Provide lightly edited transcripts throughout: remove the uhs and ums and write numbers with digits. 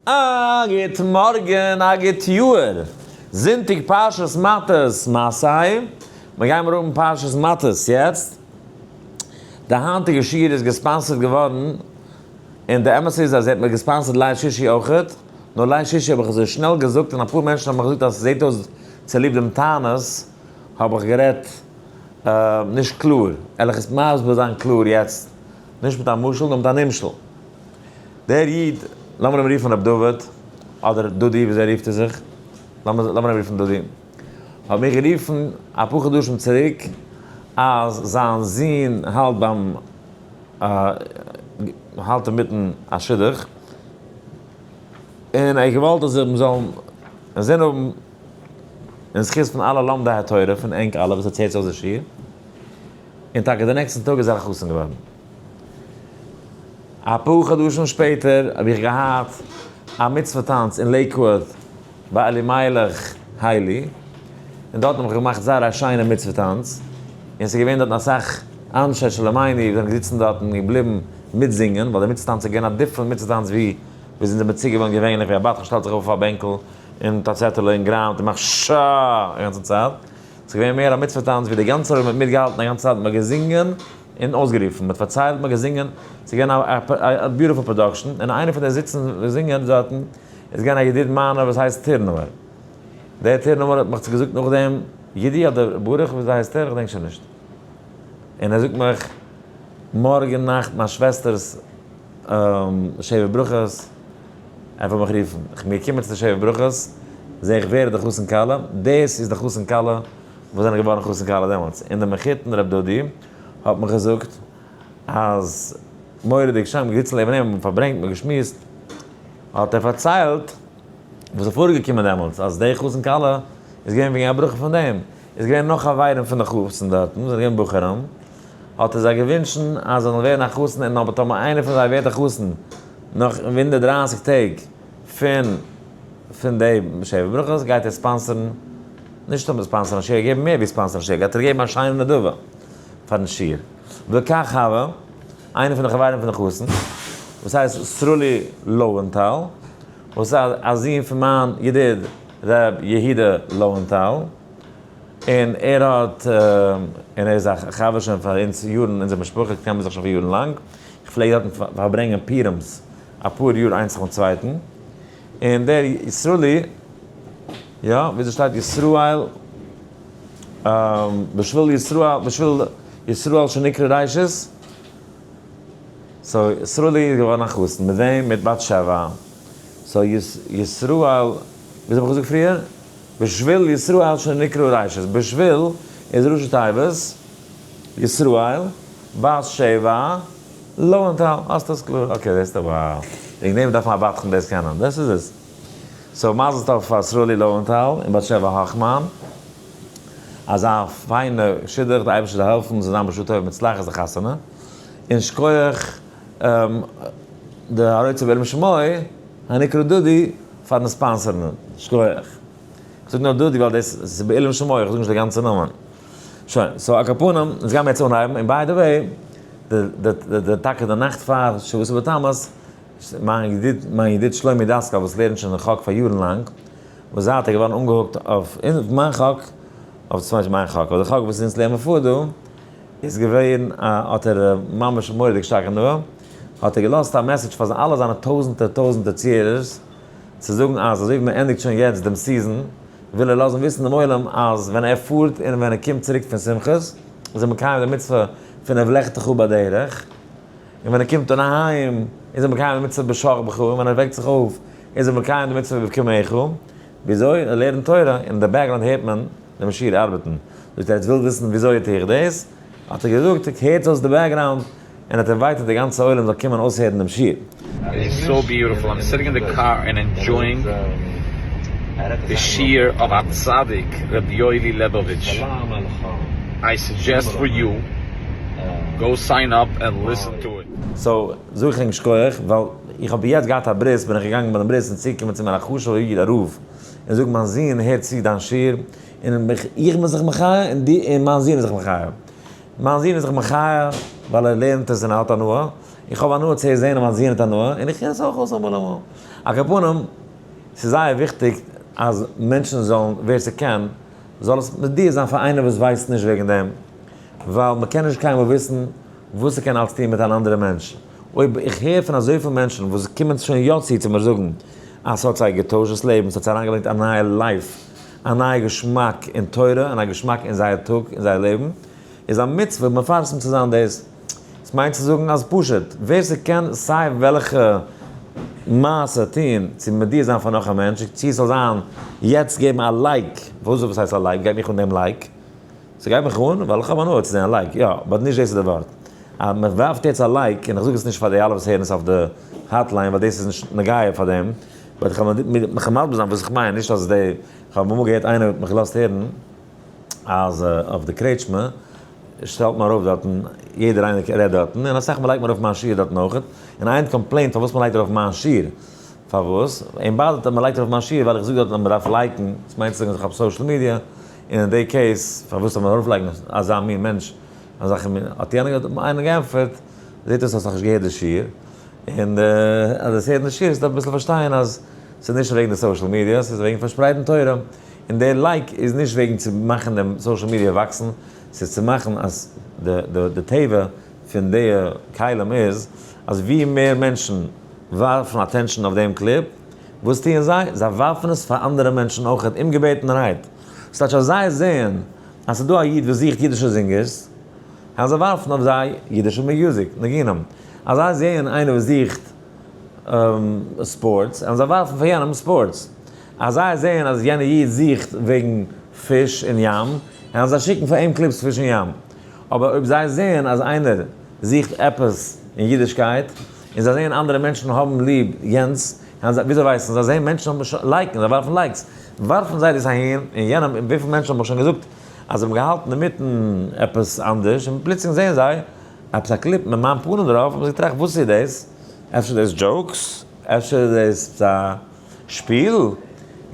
א גוט מארגן, א גוט יאר. זונטאג פרשת מטות מסעי, מיר גיימיר האבן פרשת מטות יעצט. די היינטיגע שיעור איז גע sponsor ט געווארן, און די אמת איז אז ער האט מיר גע sponsor ט ליל שישי אויכעט, נאר ליל שישי האב איך אזוי שנעל געזאגט און אפאר מענטשן האבן מיר געזאגט אז ס'זעט אויס צוליב דעם תענית האב איך גערעדט נישט קלאר, וועל איך עס מסביר זיין קלאר יעצט, נישט מיט א משל נאר מיט א נמשל. דער איד, לאמיר אים רופן ר' דוד, אדער דודי וויאזוי רופט ער זיך, לאמיר אים רופן דודי, האט מיך גערופן אפאר חדשים צוריק אז זיין זון האלט ביים האלט אינמיטן א שידוך, און ער האט געוואלט אז מיר זאלן אינזין האבן אין זכות פון אלע לומדי התורה פון ענק אלע וואס עטס הערטס אויס די שיעור, און טאקע די נעקסטן טאג איז ער א חתן געווארן. אפאר חדשים שפעטער האב איך געהאט א מצוה טאנץ אין לעיקוואד ביי אלימלך היילי, און דארטן האב איך געמאכט זייער א שיינע מצוה טאנץ, און ס'איז געווען דארטן אסאך אנשי שלומינו וואס זענען געזיצן דארטן און געבליבן מיטזינגען, ווייל די מצוה טאנץ איז געווען א different מצוה טאנץ ווי ווי זינט זענען צוגעוואוינט געווענליך ווי א בדחן שטעלט זיך אויף אויף א בענקל און מיט א צעטעלע און גראמט און מאכט שא א גאנצע צייט. ס'איז געווען מער א מצוה טאנץ ווי די גאנצע עולם האט מיטגעהאלטן א גאנצע צייט, מ'האט געזינגען און אויסגערופן, מ'האט פארציילט, מ'האט געזינגען, ס'איז געווען א beautiful production, און איינער פון די זיצן זינגען דארטן איז געווען א ידיד מיינער וואס הייסט טירנאוער, דער טירנאוער האט מיך געזאגט נאכדעם, יודי אדער ברוך וויאזוי הייסט ער, כ'דענק שוין נישט, און ער זאגט מיך, מארגן נאכט מיין שוועסטער'ס שבע ברכות, ער וויל מיך רופן, איך בין געקומען צו די שבע ברכות, זע איך ווער איז די חתן כלה, דאס איז די חתן כלה וואס זענען געווארן חתן כלה דעמאלטס, און דער מחותן ר' דודי האט מיך געזאגט אז מורא'דיג שיין, מ'האט געזיצן לעבן אים, מ'האט פארברענגט, מ'האט געשמועסט, האט ער פארציילט וואס איז פארגעקומען דעמאלטס, אז די חתן כלה איז געווען וועגן א ברכה פון דעם, איז געווען נאך חברים פון די חתן דארטן, זענען געווען בחורים, האט ער זיי געווינטשן אז זיי זאלן ווערן א חתן און אבער טאמער איינער פון זיי ווערט א חתן נאך 130 טעג פון פון די שבע ברכות גייט ער sponsor ן, נישט סתם sponsor ן א שיעור, געבן מער ווי sponsor ן א שיעור, גייט ער געבן א שיינע נדבה פארן שיעור. וכך הוה, איינער פון די חברים פון די חתן, וואס הייסט סרולי לאווענטאל, וואס איז א זון פון מיין ידיד ר' יהודה לאווענטאל, און ער האט, און ער איז א חבר שוין פאר אונז יארן, אונזער משפחה קען מיר זיך שוין פאר יארן לאנג, איך פלעג דארטן פארברענגען פורים'ס אפאר יאר איינס נאכן צווייטן, און דער ישראלי, יא, וויאזוי שטייט ישראל, בשביל ישראל, בשביל ישראל שנקרא ראשית, so ישראלי איז געווארן א חתן, מיט וועם? מיט בת שבע, so ישראל, וויאזוי האב איך געזאגט פריער? בשביל ישראל שנקרא ראשית, בשביל איז ראשי תיבות, ישראל, בת שבע, לאווענטאל, האסט עס קלאר, okay דאס איז wow, וועגן דעם דארף מען א בדחן דאס קענען, דאס איז עס. so מזל טוב פאר סרולי לאווענטאל און בת שבע האכמאן, אזא פיינע שידוך, די אייבערשטער זאל העלפן ס'זאל זיין בשעה טובה ומוצלחת די חתונה, און שכוח די הרוצה בעילום שמו הנקרא דודי פארן sponsor ן, שכוח. כ'זאג נאר דודי ווייל דאס איז בעילום שמו, איך זאג נישט די גאנצע נאמען. שוין, so על כל פנים, אונז גיימיר יעצט אנהייבן, און by the way, די טאקע די נאכט פאר שבעה עשר בתמוז, מיין ידיד, מיין ידיד שלומי דאסקאל וואס לערנט שוין אין חק פאר יארן לאנג, וואס זייט ער געווארן אנגע hooked אויף מיין חק, אויף צום ביישפיל מיין חק, אדער חק וואס אונז לערנען פאר דא, איז געווען א, האט ער ממש מורא'דיג שטארק הנאה, האט ער געלאזט א message פאר אלע זיינע טויזענטער טויזענטער צוהערערס, צו זאגן אז אזוי ווי מען ענדיגט שוין יעצט דעם season, וויל ער לאזן וויסן דעם עולם אז ווען ער פארט און ווען ער קומט צוריק פון שמחות, איז ער מקיים די מצוה פון ובלכתך בדרך, און ווען ער קומט אן אהיים איז ער מקיים די מצוה בשכבך, און ווען ער וועקט זיך אויף איז ער מקיים די מצוה בקומך. וויאזוי? ער לערנט תורה, אין די background הערט מען דעם שיעור ארבעטן. זאגט ער, עטס ווילט וויסן וויאזוי טו איך דאס? האט ער געזאגט, הערטס אויס די background, און האט invited די גאנצע עולם זאל קומען אויסהערן דעם שיעור. It's so beautiful, I'm sitting in the car and enjoying the שיעור of הצדיק ר' יואלי לעבאוויטש, I suggest for you go sign up and listen to it. so זאג איך ענק שכוח, ווייל איך האב יעצט געהאט א ברית, בין איך געגאנגען ביי דעם ברית און צוגעקומען צו מיר א חשוב'ער איד א רב, און זאגט מיין זון הערט צו דיין שיעור, און איך בין זיך מחיה און דו און מיין זון איז זיך מחיה. מיין זון איז זיך מחיה ווייל ער לערנט עס און ער האט הנאה, איך האב הנאה צו זען אז מיין זון האט הנאה, און איך הער עס אויך אויס אמאל אמאל. על כל פנים, ס'איז זייער וויכטיג אז מענטשן זאלן, ווער ס'קען, זאל עס מודיע זיין פאר איינער וואס ווייסט נישט וועגן דעם, ווייל מ'קען נישט קיינמאל וויסן וואס ס'קען אלץ טון מיט אן אנדערע מענטש. אויב איך הער פון אזויפיל מענטשן וואס קומען שוין יא צו צו מיר זאגן אז ס'האט זיי געטוישט דאס לעבן, ס'האט זיי אריינגעברענגט א נייע life, א נייע געשמאק אין תורה און א געשמאק אין זייער טאג, אין זייער לעבן, איז א מצוה מפרסם צו זיין דאס. עס מיינט צו זאגן אז פשוט, ווער ס'קען סיי וועלכע מעשה טון צו מודיע זיין פאר נאך א מענטש, צו ס'זאל זיין יעצט געבן א like, וואס וואס הייסט א like? גייט מיך אן דעם like? ס'גייט מיך אן ווייל איך האב הנאה צו זען א like, יא, but נישט דאס איז די ווארט. אז מען ווארפט יעצט א like, און איך זאג עס נישט פאר די אלע וואס הערן עס אויף די hotline ווייל דאס איז נישט נוגע פאר דעם, but איך וועל מיך מסביר זיין וואס איך מיין, נישט אז די, איך האב אמאל געהערט איינער האט מיך געלאזט הערן אז אויף די קרעטשמע שטעלט מען ארויף דארטן, יעדער איינער רעדט דארטן, און אסאך מאל לייגט מען ארויף מיין שיעור דארטן אויכעט, און איינער complaint פארוואס מען לייגט ארויף מיין שיעור, פארוואס? אים באדערט אז מען לייגט ארויף מיין שיעור ווייל איך זאג דארטן אז מען דארף like ן, עס מיינט צו זאגן אז איך האב social media, און אין די case פארוואס זאל מען ארויפלייגן אזא מין מענטש אזעלכע מין, האט יענער איינער געענטפערט, זעט אויס האסט נאכנישט געהערט די שיעור, און אז דאס הערן די שיעור זאלסטו אביסל פארשטיין אז ס'איז נישט וועגן די social media, ס'איז וועגן פארשפרייטן תורה, און די like איז נישט וועגן צו מאכן דעם social media וואקסן, ס'איז צו מאכן אז די טבע פון די כלים איז אז ווי מער מענטשן ווארפן attention אויף דעם קליפ, וואס טוען זיי? זיי ווארפן עס פאר אנדערע מענטשן אויכעט אומגעבעטענערהייט. ס'טייטש אז זיי זעען אז ס'איז דא א איד וואס זוכט אידישע זינגערס, אז זיי ווארפן אויף זיי אידישע music, ניגונים. אז זיי זעען איינער וואס זוכט sports, אז זיי ווארפן פאר יענעם sports. אז זיי זעען אז יענער איד זוכט וועגן פיש אין ים, אז זיי שיקן פאר אים clips פיש אין ים. אבער אויב זיי זעען אז איינער זוכט עפעס אין אידישקייט, און זיי זעען אנדערע מענטשן האבן ליב יענץ, וויאזוי ווייסן זיי? זיי זעען מענטשן האבן like ן, זיי ווארפן likes, ווארפן זיי דאס אהין, און יענעם, און וויפיל מענטשן האבן מיך שוין געזאגט אז זיי האבן געהאלטן אינמיטן עפעס אנדערש, און פלוצלינג זעען זיי עפעס א קליפ מיט מיין פנים דערויף, האבן זיי געטראכט וואס איז דאס? אפשר איז דאס jokes? אפשר איז דאס א שפיל?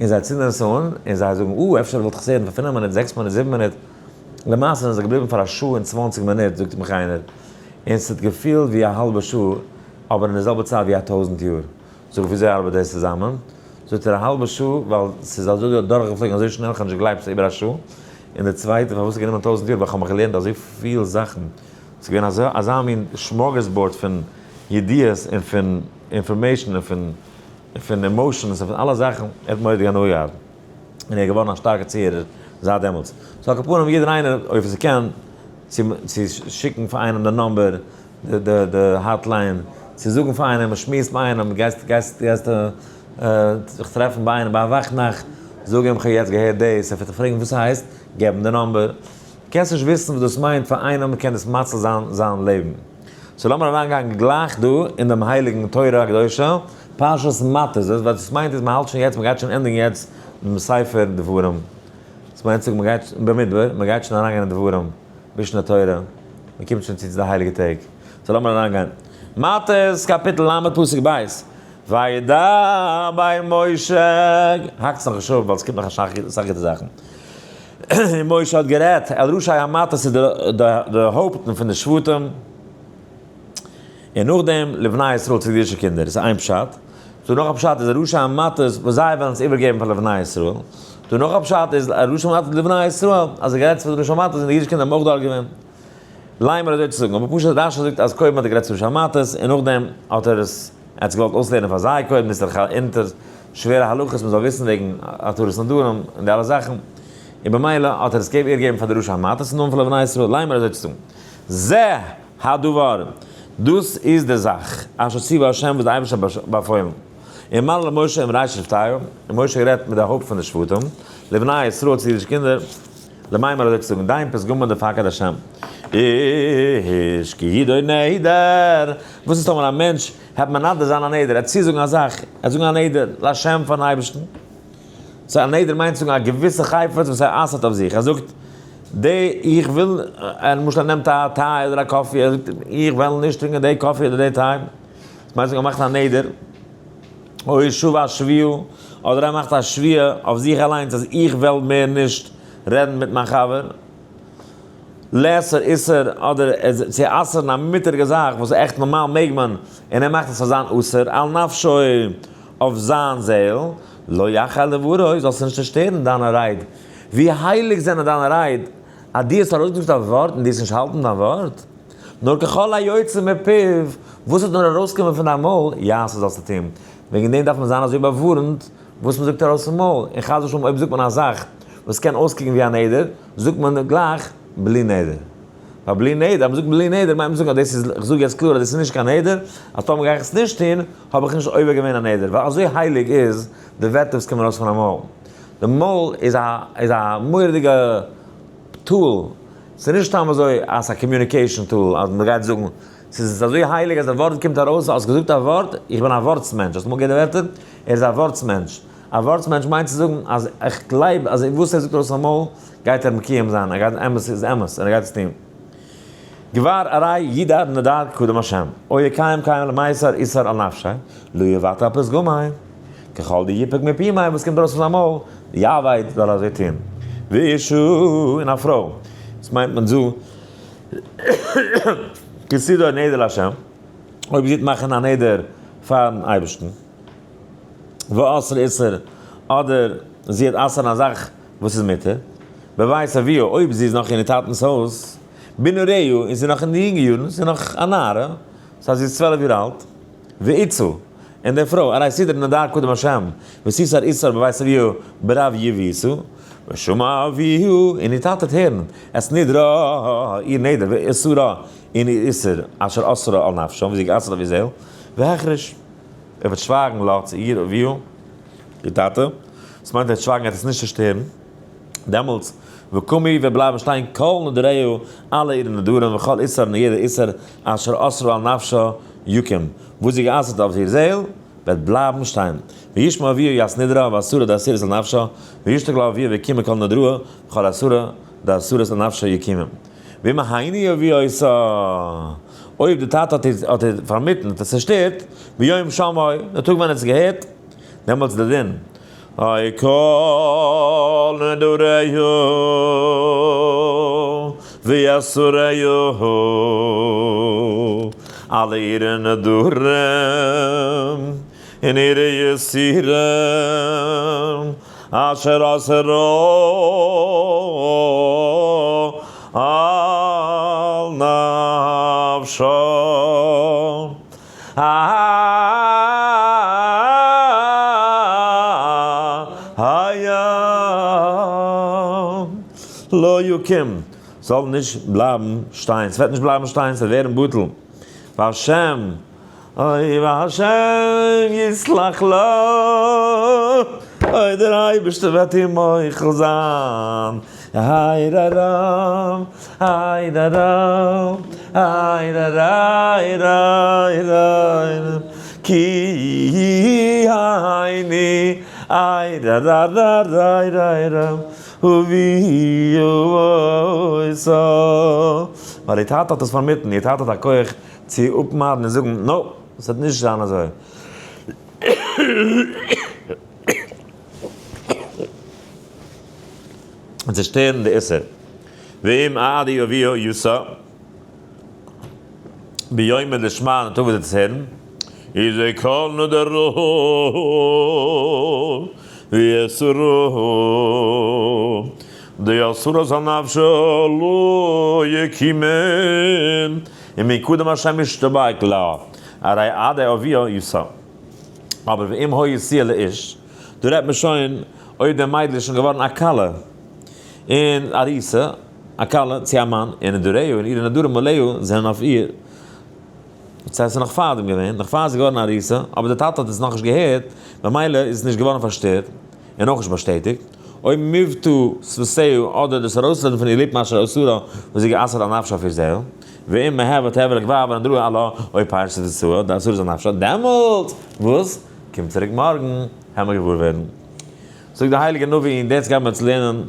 און זיי צינדן עס אן, און זיי זאגן, אה, אפשר וואלט איך עס הערן פאר פינף מינוט, זעקס מינוט, זיבן מינוט. למעשה זענען זיי געבליבן פאר א שעה און צוואנציג מינוט, זאגט מיך איינער, און ס'האט געפילט ווי א האלבע שעה, אבער אין די זעלבע צייט ווי א טויזנט יאר. זאג איך, וויאזוי ארבעט דאס צוזאמען? זאגט ער, א האלבע שעה, ווייל ס'איז אזוי דורכגעפלויגן אזוי שנעל, כ'האב נישט געגלייבט ס'איז איבער א שעה. און די צווייטע, פארוואס ס'האט גענומען טויזנט יאר, ווייל כ'האב מיך געלערנט אזויפיל זאכן. ס'איז געווען אזא אזא מין smorgasbord פון ידיעות און פון information און פון פון emotions און פון אלע זאכן. ער האט מורא'דיג הנאה געהאט. און ער איז געווארן א שטארקע צוהערער זייט דעמאלטס. so על כל פנים יעדער איינער אויב עס קען צו צו שיקן פאר איינעם די number, די די די hotline, צו זאגן פאר איינעם, מען שמועסט מיט איינעם, גייסט גייסט גייסט זיך טרעפן ביי איינעם ביי א וואכנאכט, זאג אים כ'האב יעצט געהערט דאס, ער וועט דיך פרעגן וואס ס'הייסט, געב אים די number. קענסט נישט וויסן וואס דאס מיינט פאר איינעם, קען דאס מציל זיין זיין לעבן. so לאמיר אריינגיין גלייך דא אין דעם הייליגן תורה הקדושה, פרשת מטות, וואס דאס מיינט איז מען האלט שוין יעצט, מען גייט שוין ענדיגן יעצט דעם ספר דברים, דאס מיינט צו זאגן מען גייט במדבר, מען גייט שוין אריינגיין אין דברים, משנה תורה, מען קומט שוין צו צו די הייליגע טעג, so לאמיר אריינגיין, מטות קאפיטל ל' פסוק ב', וידבר משה, האקטס נאך נישט אפ ווייל עס קומט נאך אסאך גוטע זאכן, און משה האט גערעדט אל ראשי המטות צו די הויפטן פון די שבטים, און נאכדעם לבני ישראל צו די אידישע קינדער, דאס איז איין פשט. דא נאך א פשט איז ראשי המטות וואס זיי וועלן עס איבערגעבן פאר לבני ישראל. דא נאך א פשט איז ראשי המטות לבני ישראל, אז ער גערעדט צו די ראשי המטות און די אידישע קינדער האבן אויך דארט געווען. ליימער אזוי צו זאגן, אבער פשוט רשי זאגט אז קודם האט ער גערעדט צו ראשי המטות און נאכדעם האט ער עס, ער האט עס געוואלט אויסלערנען פאר זיי קודם איז דאך אונטער שווערע הלכות מען זאל וויסן וועגן התרת נדרים און די אלע זאכן, און במילא האט ער עס איבערגעגעבן פאר די ראשי המטות און נאכדעם פאר לבני ישראל, ליימער אזוי צו זאגן. זה הדבר, דאס איז די זאך, אשר ציווה ה' וואס דער אייבערשטער האט באפוילן. און מל למשה עם ריש שבטיו, און משה האט גערעדט מיט די הויפט פון די שבטים, לבני ישראל צו אידישע קינדער, למימר אזוי צו זאגן, דיין פתגמא דפקד ה' איש כי ידור נדר, וואס איז טאמער א מענטש העט מנדר זיין א נדר, ער העט צוזאגן א זאך, ער העט זאגן א נדר לה' פארן אייבערשטן, so א נדר מיינט זאגן א געוויסע חפץ וואס ער אסר'ט אויף זיך, ער זאגט די איך וויל, ער למשל ער נעמט א טיי אדער א coffee, ער זאגט איך וועל נישט טרינקען די coffee אדער די טיי, דאס מיינט זאגן ער מאכט א נדר, או שבע שבועה, אדער ער מאכט א שבועה אויף זיך אליינס אז איך וועל מער נישט רעדן מיט מיין חבר. לאסור איסור אדער צו אסר'ן א מותר'יגע זאך וואס עכט נארמאל מעג מען און ער מאכט עס פאר זיין אסור על נפשו אויף זיין זעהל, לא יחל דברו, זאלסטו נישט צושטערן דיינע רייד. ווי הייליג זענען דיינע רייד אז דו האסט ארויסגעזאגט א ווארט און דו וועסט נישט האלטן דיין ווארט? נאר ככל היוצא מפיו, וואס וועט נאר ארויסקומען פון דיין מויל, יעשה זאלסטו טון. וועגן דעם דארף מען זיין אזוי באווארנט וואס מען זאגט ארויס פון מויל, און חס ושלום אויב זאגט מען א זאך וואס קען אויסקוקן ווי א נדר, זאגט מען גלייך בלי נדר. ווייל בלי נדר, אז מען זאגט בלי נדר מיינט מען זאגן אז דאס איז, איך זאג יעצט קלאר אז דאס איז נישט קיין נדר, אז טאמער גיי איך עס נישט טון, האב איך נישט עובר געווען א נדר, ווייל אזוי הייליג איז די ווערטער וואס קומען ארויס פון א מויל. די מויל איז א איז א מורא'דיגע tool, ס'איז נישט סתם אזוי אז ס'איז א communication tool אז מ'גייט זאגן, ס'איז אזוי הייליג אז די ווארט קומט ארויס, האסט געזאגט א ווארט, איך בין א ווארטס מענטש, האסט אמאל געהערט די ווערטער? ער איז א ווארטס מענטש. א ווארטס מענטש מיינט צו זאגן אז איך גלייב אז וואס ער זאגט ארויס פון מויל גייט ער מקיים זיין, ער גייט אמת איז אמת און ער גייט עס טון. גבר ארי ידער נדר קדם השם, או יקיים קיים למאסר איסר על נפשי, לא יוותר פתגמי, ככל דיפק מפומיה וואס קומט ארויס פון זיין מויל, יעבד זאל ער אזוי טון. ואשה און א פרוי, וואס מיינט מען זו כסדור נדר להשם, אויב זי וועט מאכן א נדר פארן אייבערשטן, ואסר איסור, אדער זי וועט אסר'ן א זאך וואס איז מותר, בבית אביה, אויב זי איז נאך אין איר טאטנ'ס הויז, בנעוריה, און זי איז נאך אין די יונגע יארן, זי איז נאך א נערה, דאס הייסט זי איז 12 יאר אלט, ואיצו, און די פרוי, הרי סדר נדר קדם השם, ותאסר איסור בבית אביה ברב יבאיסו, ושמע אביה, און איר טאטע וועט הערן, את נדרה, איר נדר, ואיסורה, און איר איסור, אשר אסרה על נפשה, וואס זי האט גע'אסר'ט אויף איר זעהל, והחריש, ער וועט שווייגן לה צו איר אביה, איר טאטע, דאס מיינט ער וועט שווייגן ער וועט עס נישט צושטערן, דעמאלטס, וקמו וועט בלייבן שטיין כל נדריה, אלע אירע נדרים, וכל איסור און יעדער איסור, אשר אסרה על נפשה יקום, וואס זי גע'אסר'ט אויף איר זעהל, וועט בלייבן שטיין. וישמע אביה את נדרה ואיסורה דאסרת על נפשה, וישתוק לה אביה ויקיימו כל נדרה, וכל איסורה דאסרת על נפשה יקיימו. ואם הני אביה אותה, אויב די טאטע האט איר פארמיטן, האט עס צעשטערט, ביום שמעו, די טאג ווען ער האט עס געהערט, דעמאלטס איז די דין, אוי כל נדריה ואיסוריה, אלע אירע נדרים און אירע איסורים, אשר אסרה על נפשה. היה לא יקום, זאל נישט בלייבן שטיין, ס'וועט נישט בלייבן שטיין, ס'וועט ווערן בטל, והשם, אוי והשם יסלח לו, אוי דער אייבערשטער וועט אים מוחל זיין, היי רא רא, היי רא רא, היי רא רא רא רא, כי הייני, איי רא רא רא רא רא רא, אבי אוי סא. ווייל איר טאטע האט עס פארמיטן, איר טאטע האט א כח צו אפמיידן און זאגן, no, עס וועט נישט זיין אזוי. און צעשטערן די איסור. ואם עדי אביו יוסא ביומא דשמע און טאג וועט עס הערן, איז ער כל נדרו ויסורו דיסורו על נפשו לא יקימן ומקודם השם ישתבק לה הרי עדי אביו יוסא. אבער ואם היה יסיע לאיש, דא רעדט מען שוין אויב די מיידל איז שוין געווארן א כלה און ארוסה, א כלה צו א מאן, און נדריה און אירע נדרים עליה זענען אויף איר, דאס הייסט ס'איז נאך פארדעם געווען, נאך פאר זי איז געווארן ארוסה, אבער די טאטע האט עס נאכנישט געהערט, במילא איז עס נישט געווארן פארשטערט, און אויך נישט באשטעטיגט. אויב מבטא שפתיה אדער דאס ארויסרעדן פון איר ליפן אשר אסרה וואס זי גע'אסר'ט על נפשה אויף איר זעהל, ואם מהווה תהווה לגבר ונדראה עלה אויב פרשת ותסוה דאסרה על נפשה, דעמאלט וואס? קום צוריק מארגן, העמער געוואר ווערן. זאגט דער הייליגער נביא, און דאס גייען מיר יעצט לערנען,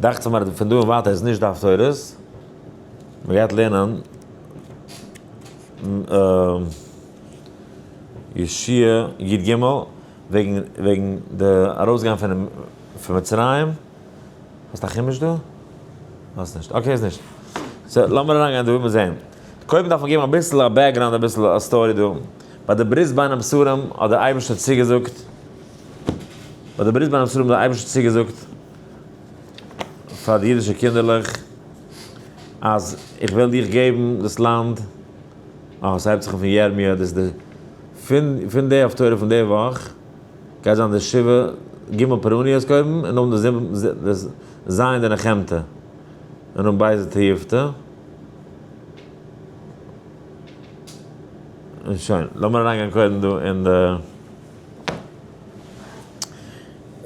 דאכט זיך מיר פון דא און ווייטער איז נישט דף תורות, מען גייט לערנען יהושע י ג, וועגן וועגן די ארויסגיין פון פון מצרים, האסט א חומש דא? האסט נישט. Okay איז נישט. So לאמיר אריינגיין דא און זען. קודם דארף מען געבן אביסל א background אביסל א story דא. ביי די ברית בין הבתרים האט דער אייבערשטער צוגעזאגט, ביי די ברית בין הבתרים האט דער אייבערשטער צוגעזאגט פאר די אידישע קינדערלעך אז איך וועל דיך געבן דאס לאנד, אה ס'הייבט זיך אן פון ירמיה, דאס איז די פון פון די הפטורה פון די וואך גייט זיין די שבעה ג' פורעניות קודם און נאכדעם די זיבן די ז' די נחמתא און נאכדעם ב' די תיובתא. און שוין, לאמיר אריינגיין קודם דא אין די.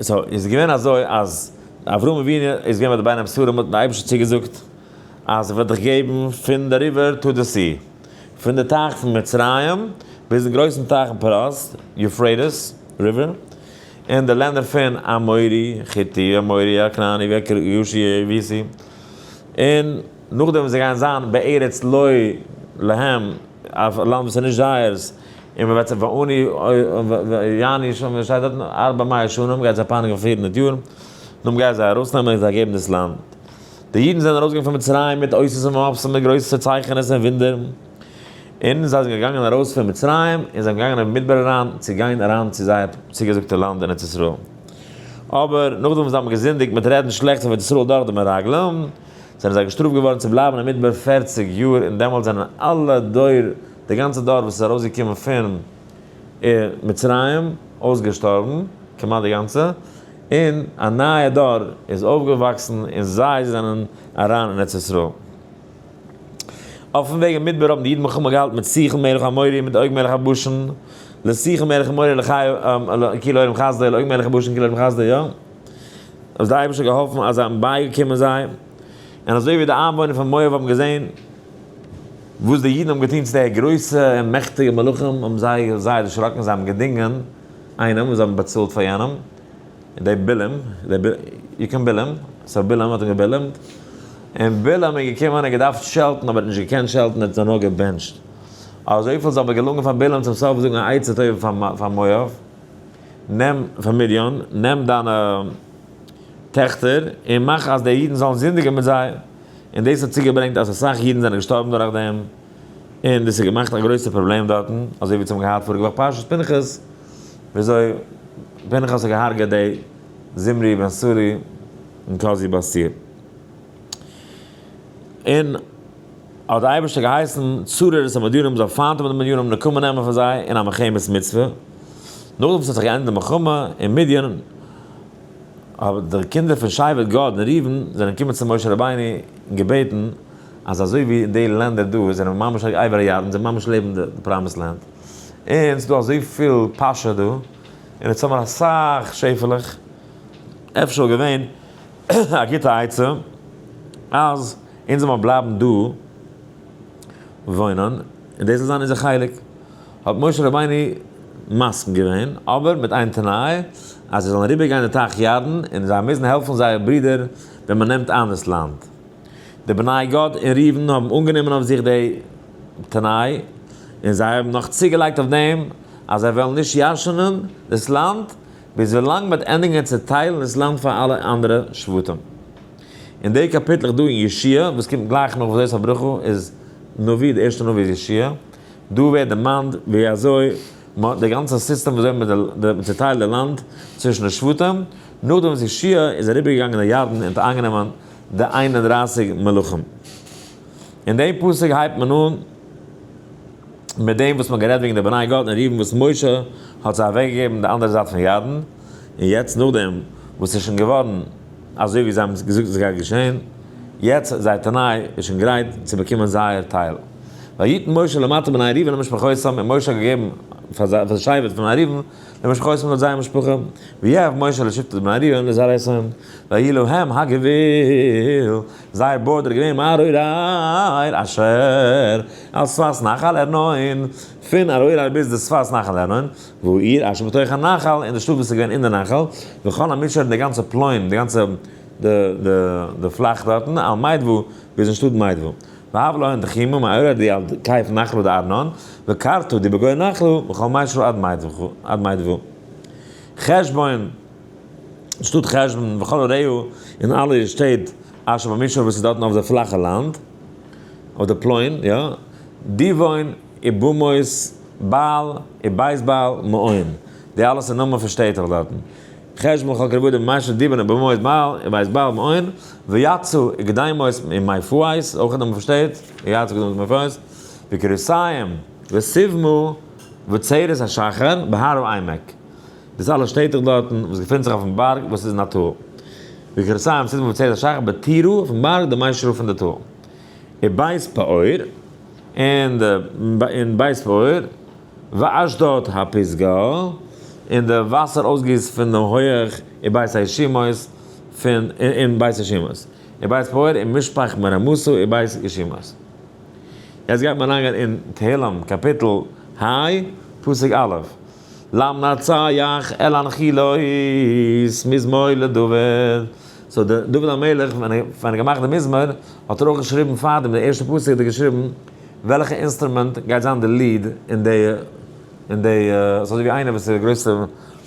So, איז געווען אזוי אז אברהם אבינו איז געווען ביי די בין הבתרים האט די אייבערשטער צוגעזאגט אז איך וועל דיך געבן פון די river to the sea, פון די טייך פון מצרים ביזן גרויסן טייך אין פרת, Euphrates River, און די לענדער פון אמורי, חיטי, אמורי, הכנעני, והגרגשי, היבוסי, און נאכדעם וואס זיי גייען זיין בארץ לא להם, א לאנד וואס איז נישט זייערס, און מען וועט זיי וענו ויענו שם, ווי שטייט דארטן, ארבע מאות שנים, גייט זיי פייניגן 400 יאר, נאכדעם גייען זיי ארויסנעמען און זיי געבן דאס לאנד. די אידן זענען ארויסגעגאנגען פון מצרים מיט אותות ומופתים מיט גרויסע צייכענעס און וואונדער, און זיי זענען געגאנגען ארויס פון מצרים, און זיי זענען געגאנגען אין מדבר אריין, צו גיין אריין צו זייער צוגעזאגטע לאנד אין ארץ ישראל. אבער נאכדעם וואס זיי האבן געזינדיגט מיט רעדן שלעכטס אויף ארץ ישראל דורך די מרגלים, זענען זיי געשטראפט געווארן צו בלייבן אין מדבר 40 יאר, און דעמאלט זענען אלע דור, די גאנצע דור וואס איז ארויסגעקומען פון מצרים, אויסגעשטארבן, כמעט די גאנצע, און א נייע דור איז אויפגעוואקסן און זיי זענען אריין אין ארץ ישראל. אויפן וועג אין מדבר האבן די אידן מלחמה געהאלטן מיט סיחון מלך האמורי, מיט עוג מלך הבשן, לסיחון מלך האמורי כי לעולם חסדו, לעוג מלך הבשן כי לעולם חסדו, יא. האט דער אייבערשטער געהאלפן אז זיי האבן בייגעקומען זיי, און אזוי ווי די איינוואוינער פון מואב האבן געזען וואס די אידן האבן געטון צו די גרויסע און מעכטיגע מלכים, האבן זיי זייער דערשראקן, זיי האבן געדינגען איינעם וואס זיי האבן באצאלט פאר יענעם, די בלעם, you can בלעם, so בלעם האט אים געבלעמט, און בלעם איז געקומען און געדארפט שעלטן, אבער ער האט נישט געקענט שעלטן, ער האט זיי נאר געבענטשט. אזויפיל איז אבער געלונגען פאר בלעם צום סוף זאגן א עצה טובה פאר מואב, נעם פאר מדין, נעם דיינע טעכטער און מאך אז די אידן זאלן זינדיגן מיט זיי, און דאס האט צוגעברענגט אז אסאך אידן זענען געשטארבן דורך דעם, און דאס האט געמאכט א גרויסע פראבלעם דארטן, אזוי ווי אונז האבן געהאט פאריגע וואך פרשת פנחס, וויאזוי פנחס האט געהארגעט די זמרי בן סלוא און כזבי בת צור. און האט דער אייבערשטער געהייסן צרור את המדינים זאל פיינט האבן די מדינים נקמה נעמען פון זיי אין א מלחמת מצוה. נאכדעם וואס האט זיך געענדיגט די מלחמה אין מדין, האבן די קינדער פון שבט גד און ראובן זענען געקומען צו משה רבינו און געבעטן אז אזוי ווי אין די לענדער דא זענען ממש עבר הירדן, זענען ממש לעבן די promised land, און ס'איז דא אזויפיל פאשע דא, און יעצט האבן מיר אסאך שעפעלעך, אפשר וואלט געווען א גוטע עצה אז אונז זאל מיר בלייבן דא וואוינען, און דאס זאל זיין אונזער חלק. האט משה רבינו מסכים געווען, אבער מיט איין תנאי, אז זיי זאלן אריבערגיין די טייך ירדן, און זיי מוזן העלפן זייער ברודער ווען מען נעמט איין דאס לאנד. די בני גד און ראובן האבן אנגענומען אויף זיך די תנאי, און זיי האבן נאך צוגעלייגט אויף דעם אז זיי וועלן נישט ירש'נען דאס לאנד ביז ווילאנג מ'וועט ענדיגן צו טיילן דאס לאנד פאר אלע אנדערע שבטים. אין די קאפיטלעך דא אין יהושע, וואס קומט גלייך נאך וזאת הברכה, איז נביא, די ערשטע נביא איז יהושע, דא ווערט דערמאנט ווי אזוי מ'האט די גאנצע סיסטעם ווי אזוי מ'האט צוטיילט די לאנד צווישן די שבטים, נאכדעם וואס יהושע איז אריבערגעגאנגען די ירדן און האט איינגענומען די 31 מלכים. אין דעם פסוק הייבט מען אן מיט דעם וואס מ'האט גערעדט וועגן די בני גד און ראובן וואס משה האט זיי אוועקגעגעבן די אנדערע זייט פון ירדן, און יעצט נאכדעם וואס ס'איז שוין געווארן אזוי ווי זיי האבן געזאגט עס גייט געשען, יעצט זייער תנאי איז שוין גרייט צו באקומען זייער טייל. ויתן משה למטה בני ראובן למשפחותם, און משה האט געגעבן פאר די שבט פון בני ראובן למשפחותם לויט זייער משפחה, ויהב משה לשבט בני ראובן לזרעיתם, ויהי להם הגבול, זייער border איז געווען מערוער אשר על שפת נחל ארנון, פון ערוער ביז די שפת נחל ארנון, והעיר אשר בתוך הנחל, און די שטאט וואס איז געווען אין די נחל, וכל המישור און די גאנצע plain, די גאנצע די פלאך דארטן, על מידבא, ביז אין שטאט מידבא. והב להן תחומה מערוער די על כיף נחלו דארנון, וקרתא די בגו נחלו, וכל מישור עד מידבא. חשבון, שטאט חשבון, וכל עריה, און אלע אירע שטעט. אשר במישור וואס איז דארטן אויף די פלאכע לאנד, אויף די פלוין, יא, דיבון, ובמות בעל, ובית בעל מעון, די אלעס איז נאמען פון שטעטעלעך דארטן. חשבון לכל כרבדים משל דיבון ובמות בעל, ובית בעל מעון, ויצו וקדמות ומיפועס, אויך א נאמען פון שטעט, ויצו וקדמות ומיפועס, וקרסיים, וסיבמו, וצרת השחר, בהר העמק. דאס אלע שטעטלעך דארטן וואס געפינט זיך אויפן בארג וואס איז אין א טאל. וקרסיים, סיבמו, וצרת השחר, בטירו, אויפן בארג, די מיישרו פון די טאל. ובית פעור, און די און בית פעור, ואשדוד הפסגה, און די וואסער אויסגיס פון דעם הויעך, ובית הישימות, פון און בית הישימות. ובית פעור, און משפח מרמסו, ובית ישימות. יעצט גייט מען אריינגיין אין תהלים קאפיטל ה, פסוק א', למנצח על הנחילות מזמור לדוד. so דער דוד המלך ווען ער האט געמאכט די מזמור האט ער אויך געשריבן פארדעם די ערשטע פסוק האט ער געשריבן וועלכע אינסטרומענט גייט זיין די lead אין די אין די ס'איז אזוי ווי איינער וואס איז א גרויסע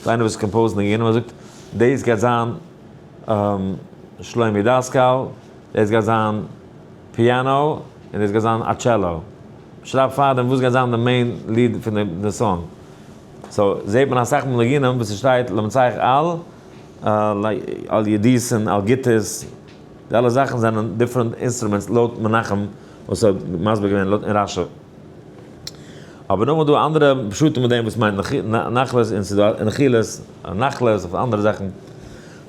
איינער וואס compose ט ניגונים און זאגט דאס גייט זיין שלומי דאסקאל דאס גייט זיין פיאנא און דאס גייט זיין א cello. שרייב פארדעם וואס גייט זיין די main lead פון די song. so זעט מען אסאך מאל ניגונים וואס ס'שטייט למצח על על ידיסון על גיטערס, די אלע זאכן זענען different instruments לויט מנחם וואס האט מסביר געווען לויט אין רשי. אבער נאכדעם איז דא אנדערע פשטים מיט דעם וואס מיינט נחלות און ס'איז דא נחילות, נחלות אויף אנדערע זאכן.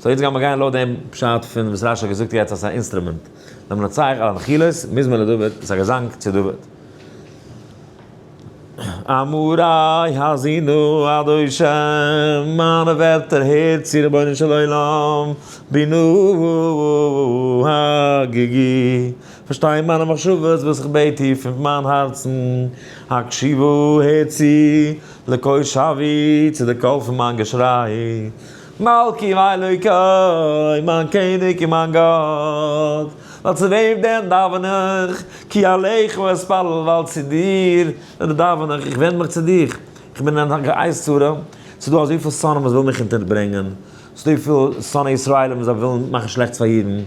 so יעצט גיימער גיין לויט דעם פשט פון וואס רשי האט געזאגט יעצט אז ס'איז א אינסטרומענט. למנצח על הנחילות, מזמור לדוד, ס'איז א געזאנג צו דוד. אמרי האזינו אד' שם, מיינע ווערטער הערט צו רבונו של עולם, בינו הגיגי, פארשטיי מיינע מחשבות וואס איך בעט טיף פון מיין הארצן, הקשיבו הערט צו לקול שוועי, צו די קול פון מיין געשריי, מלכי ואלוקי, מיין קעניג און מיין גאט, ווייל צו וועם דען דאווען איך, כי אליך אתפלל, ווייל צו דיר דאווען איך, איך ווענד מיך צו דיך, איך בין אין א עת צרה, ס'איז דא אזויפיל שונאים וואס ווילן מיך אונטערברענגען, ס'איז דא אזויפיל שונאי ישראלים וואס זיי ווילן מאכן שלעכטס פאר אידן,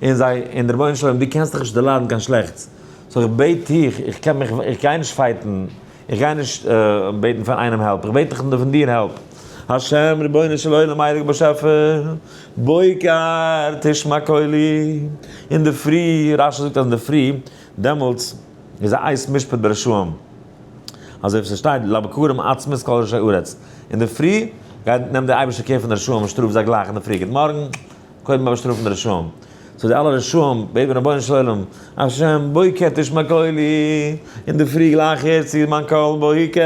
און זיי, און דער רבונו של עולם דו קענסט דאך נישט דערליידן קיין שלעכטס, so איך בעט דיך, איך קען מיך, איך גיי נישט fight ן, איך גיי נישט בעטן פון איינעם help, איך בעט דיך נאר פון דיר help. השם רבונו של עולם הייליגער באשעפער, בוקר תשמע קולי, אינדערפרי, רשי זאגט אז אינדערפרי, דעמאלטס איז א עת משפט ברשעים, אזוי ווי ס'שטייט לבקרים עצמות כל רשעי ארץ, אינדערפרי גייט נעמט דער אייבערשטער care פון די רשעים און שטראפט זיי גלייך אינדערפרי, גוט מארגן, קודם באשטראפן די רשעים. so די אלע רשעים בעט מען רבונו של עולם, השם בוקר תשמע קולי, אינדערפרי גלייך הער צו מיין קול בוקר,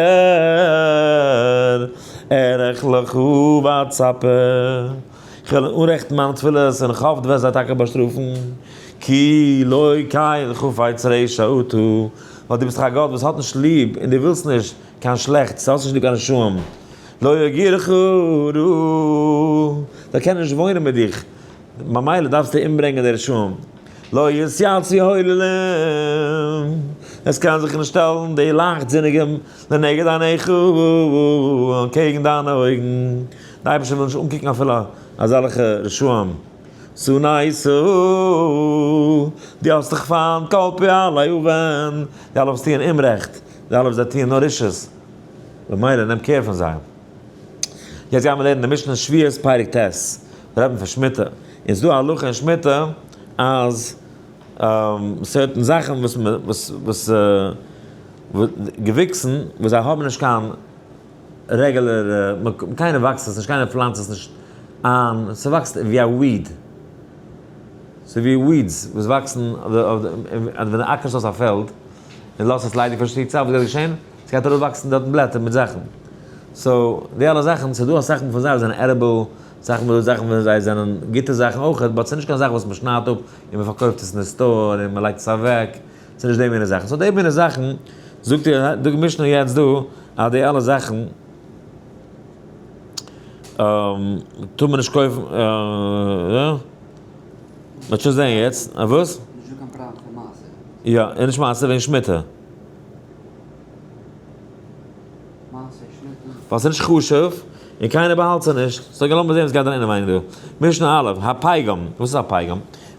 אערך לך ואצפה, איך וועל אנרעכטן מיינע תפילות און איך האף דו וועסט זיי טאקע באשטראפן, כי לא קל חפץ רשע אתה, ווייל דו ביסט דאך א גאט וואס האט נישט ליב און דו ווילסט נישט קיין שלעכטס, דו האסט נישט ליב קיין רשעים, לא יגורך רע, זיי קענען נישט וואוינען מיט דיך, ממילא דארפסטו אומברענגען די רשעים, לא יתיצבו הוללים, עס קען זיך נישט שטעלן די לייכטזיניגע לנגד עיניך, אנטקעגן דיינע אויגן, די אייבערשטער וויל נישט אנקוקן אפילו אזעלכע רשעים, שנאת, דו האסט דאך פיינט כל פועלי און, די אלע וואס טוען אומרעכט, די אלע וואס זיי טוען נאר רשעות, ממילא נעם care פון זיי. יעצט גייען מיר לערנען די משנה שביעית פרק ט', רעדט מען פון שמיטה, און ס'דא א הלכה אין שמיטה אז certain זאכן וואס וואס וואס געוויקסן וואס זיי האבן נישט קיין רעגולער, קיינער וואקסט עס נישט, קיינער פלאנצט עס נישט איין, ס'וואקסט ווי א weed, ס'איז ווי weeds וואס וואקסן אויף די, ווען דו אקערסט אויס א פעלד און לאזט עס ליידיג פאר א שטיק צייט, וואס גייט געשען? ס'גייט ארויפוואקסן דארטן בלעטער מיט זאכן. so, די אלע זאכן, ס'איז דא אסאך פון זיי וואס זענען edible, זאכן וואס זאכן פון זיי זענען גוטע זאכן אויכעט, but ס'איז נישט קיין זאך וואס מ'שניידט אפ און מ'פארקויפט עס אין די store און מ'לייגט עס אוועק, ס'איז נישט די מינע זאכן. so די מינע זאכן, זאגט די משנה יעצט דא, אז די אלע זאכן טאר מען נישט קויפן, מ'וועט שוין זען יעצט, וואס? נישטא קיין פראבלעם פון מעשר. יא, און נישט מעשר וועגן שמיטה. ווייל ס'איז נישט חשוב, און קיינער באהאלט זיך נישט. so לאמיר זען וואס גייט דא אינעווייניג דא. משנה א', הפגם. וואס איז א פגם?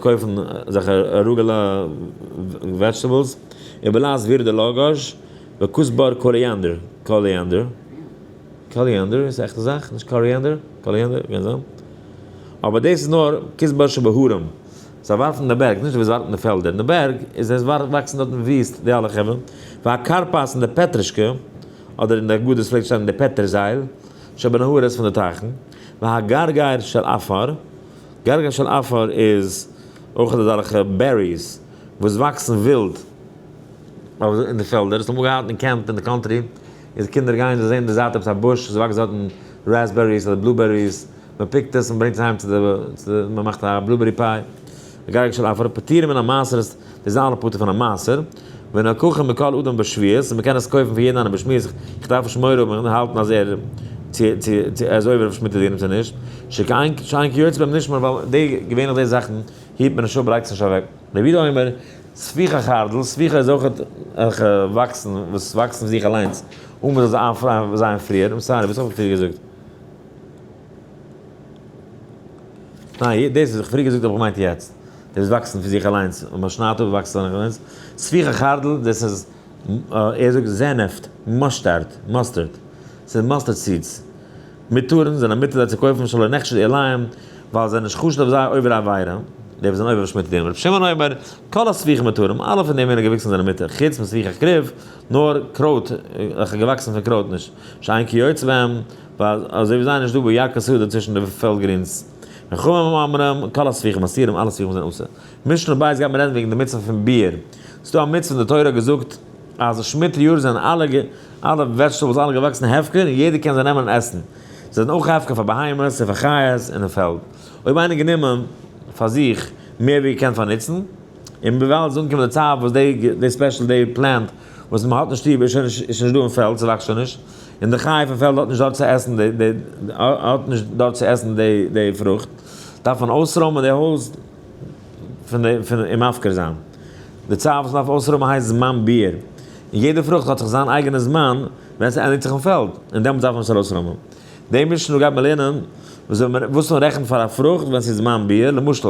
קויפן אזעלכע arugula vegetables, ובלעז verdolagas, וכוסבור coriander, coriander, coriander איז א עכטע זאך, נישט coriander, coriander, קען זיין. אבער דאס איז נאר כוסבור שבהרים. זיי ווארפן אין די בערג, נישט ווי זיי ווארפן אין די פעלדער, אין די בערג איז עס וואקסן דארטן וויסט די אלע חברה. והכרפס און די פעטרישקע, אדער אין די הגדות פלעגט שטיין די פעטערזייל, שבנהרות פון די טייכן. והגרגר של עפר, גרגר של עפר איז אויך אזעלכע berries וואס וואקסן ווילד אין די פעלדער, האסט אמאל געהאט אין קעמפ אין די country, איז קינדער גייען זיי זעען אין די זייט עפעס א בוש, עס וואקסט דארטן raspberries אדער blueberries, מען pick ט עס און ברענגט עס אהיים צו די, מען מאכט א blueberry pie. גרגר של עפר, פטורים מן המעשר, דאס זענען אלע פטור פון א מעשר, ונלקחים מכל אדם בשביעית, און מען קען עס קויפן פון יעדן איינעם בשביעית, איך דארף נישט מורא האבן און האלטן אז ער צו צו צו ער איז עובר אויף שמיטה דינים צו נישט, שכאין שאין כיוצא בהם נשמר ווייל די געווענליך די זאכן היט מען נישט אפ לייגט עס נישט אוועק. רבי יהודה אומר, ספיחי חרדל, ספיחי איז אויך אזעלכע וואקסן וואס וואקסן פון זיך אליינס אן מען זאל זיי איינזייען פריער, I'm sorry וואס האב איך פריער געזאגט? ניין, דאס וואס איך פריער געזאגט האב איך געמיינט יעצט. דאס וואקסן פון זיך אליינס, און מען שניידט אפ וואקסט עס אליינס. ספיחי חרדל, דאס איז, ער זאגט זענעפט, mustard, mustard. ס'איז mustard seeds. מותרין זענען מותר זיי צו קויפן שלא נחשד עליהם, ווייל זיי זענען נישט חשוד אויף זיי עובר עבירה. די וואס זענען עובר אויף שמיטה דינים. רבי שמעון אומר, כל הספיחים מותרים, אלע פון די מיני געוויקסן זענען מותר, חוץ מספיחי כרוב, נאר קרויט, וועלכע געוואקסן פון קרויט נישט, שאין כיוצא בהם, ווייל אזוי ווי זיי נישט דא בירכא שדה צווישן די פעלד גרינס. וחכמים אומרים, כל הספיחים אסורים, אלע ספיחים זענען אסור. משנה בית גייט מען רעדן וועגן די מצוה פון ביעור. ס'איז דא א מצוה אין די תורה האט געזאגט אז שמיטה יאר זענען אלע אלע vegetables אלע געוואקסן הפקר און יעדער קען זיי נעמען און עסן. זיי זענען אויך הפקר פאר בהמות און פאר חיות אין די פעלד. אויב איינער גענומען פאר זיך מער ווי ער קען פארנוצן, און וויבאלד עס איז אנגעקומען די צייט וואס די די special די plant וואס מען האט נישט ליב איז שוין נישט איז שוין נישט דא אין פעלד, ס'וואקסט שוין נישט, און די חיה פון פעלד האט נישט דארט צו עסן די די האט נישט דארט צו עסן די די פרוכט, דארף מען אויסרוימען די הויז פון די פון און מפקיר זיין. די צייט וואס מ'דארף אויסרוימען הייסט זמן ביעור, און יעדע פרוכט האט זיך זיין אייגענע זמן ווען ס'ענדיגט זיך אין פעלד, און דעמאלטס דארף מען עס ארויסרוימען. די משנה גייט מען לערנען וויאזוי מען וואס מען רעכנט פאר א פרוכט ווען ס'איז זמן ביעור, למשל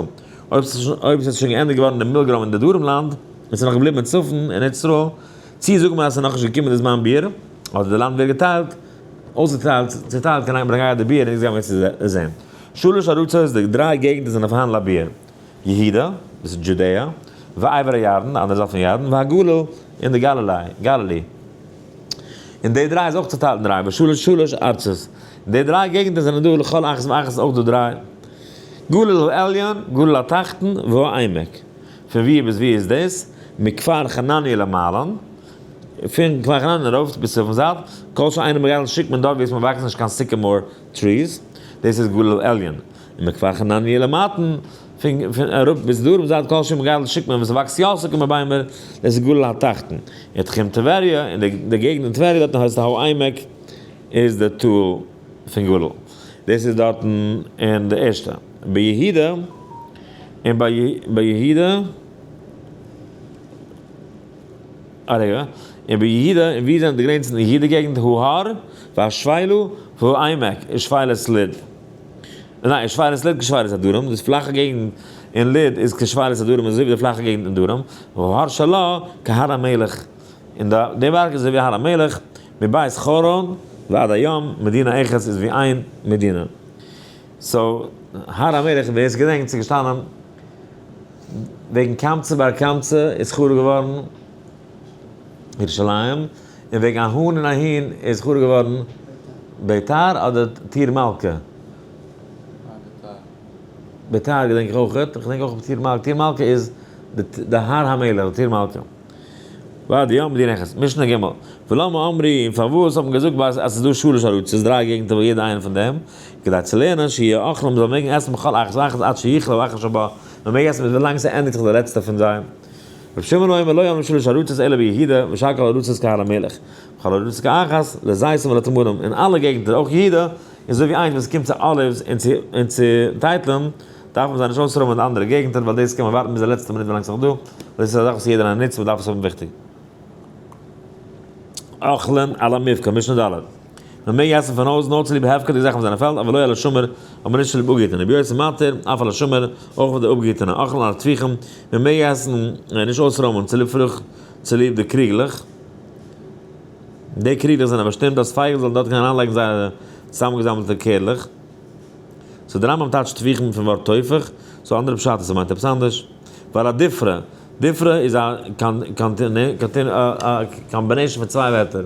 אויב ס'איז שוין געענדיגט געווארן די מילגרוים אין די דרום לאנד, און ס'איז נאך געבליבן אין צפון אין ארץ ישראל, צי זאגן מיר אז ס'איז נאכנישט געקומען די זמן ביעור, אדער די לאנד ווערט געטיילט, אויסגעטיילט, צעטיילט קיין בנוגע די ביעור, און איז געגאנגען צו זען. שלש ארצות, די דריי געגנטער זענען פארהאן לביעור. יהודה, דאס איז Judea, ועבר הירדן, די אנדערע זייט פון ירדן, והגליל, און די Galilee, Galilee. און די דריי איז אויך צעטיילט אין דריי, ושלש שלש ארצות. און די דריי געגנטער זענען דא לכל אחת ואחת אויך דא דריי. גליל העליון, גליל התחתון, והעמק. פון ווי ביז ווי איז דאס? מכפר חנניה למעלה, פון כפר חנניה ארויף ביז צפון זייט, כל שאינו מגדל שקמה דארט ווי עס וואקסן נישט קיין sycamore trees, דאס איז גליל עליון. און מכפר חנניה למטה, פון אראפ ביז דרום זייט כל שמגדל שקמה וואס וואקסט יא sycamore ביימער, דאס איז גליל התחתון. ותחום טבריה, און די געגנט אין טבריה דארטן הייסט העמק, איז די טאל פון גליל. דאס איז דארטן אין די ערשטע. ביהודה, און ביי יהודה, א רגע, און ביהודה, און ווי זענען די גרעניצן אין יהודה געגנט, ההר, והשפלה, והעמק, און שפלת לוד. ניין, שפלת לוד כשפלת הדרום, דאס פלאכע געגנט אין לוד איז כשפלת הדרום אזוי ווי די פלאכע געגנט אין דרום, וההר שלה כהר המלך, און די בארג איז אזוי ווי הר המלך, מבית חורון ועד הים, מדינה אחת איז ווי איין מדינה. so, הר המלך, ווער עס געדענקט, ס'איז געשטאנען וועגן קמצא בר קמצא איז חרוב געווארן ירושלים, און וועגן אהן און אהין איז חרוב געווארן ביתר אדער טיר מלכה? ביתר געדענק איך אויך, איך געדענק אויך טיר מלכה, טיר מלכה איז די הר המלך, די טיר מלכה. ועד היום מדינה אחת. משנה ג' ולמה אמרו, און פארוואס האט מען געזאגט אז עס איז דא שלש ארצות, דריי געגנטער ביי יעדע איינע פון דעם, כדי צו לערנען שיהיו אוכלים, מען זאל מעגן עסן בכל אחת ואחת עד שיכלה האחרון שבה, מען מעג עסן ביז ווילאנג ס'ענדיגט זיך די לעצטע פון זיי. רבי שמעון אומר לא אמרו שלש ארצות אלא ביהודה, ושאר כל ארצות כהר המלך, וכל ארצות כאחת, לזיתים ולתמרים, אין אלע געגנטער, אויך יהודה, איז אזוי ווי איינס ווען ס'קומט צו olives און צו טייטלען, דארף מען זיי נישט אויסרוימען די אנדערע געגנטער ווייל דאס קען מען ווארטן ביז די לעצטע מינוט ווילאנג ס'נאך דא, דאס איז א זאך וואס יעדער איינער נוצט, מ'דארף עס האבן וויכטיג. אוכלין על המובקה, משנה ד'. מען מעג עסן פון הויז נאר צוליב הפקר'דיגע זאכן פון זיינע פעלד, אבל לא על השמור, אבער נישט צוליב אפגעהיטענע. רבי יוסי מתיר, אף על השמור, אויך פאר די אפגעהיטענע. אוכלין על התפוחים, מען מעג עסן, נישט אויסרוימען, צוליב פרוכט, צוליב די קריגלעך. די קריגלעך זענען באשטימט אז פייגל זאלן דארט קענען אריינלייגן זייערע צוזאמגעזאמלטע קערלעך. so די רמב ם טייטשט תפוחים פון ווארט טופח, so אנדערע פשט אז ס'מיינט עפעס אנדערש. ווייל א דיפרא, דיפרא איז א combination פון צוויי ווערטער,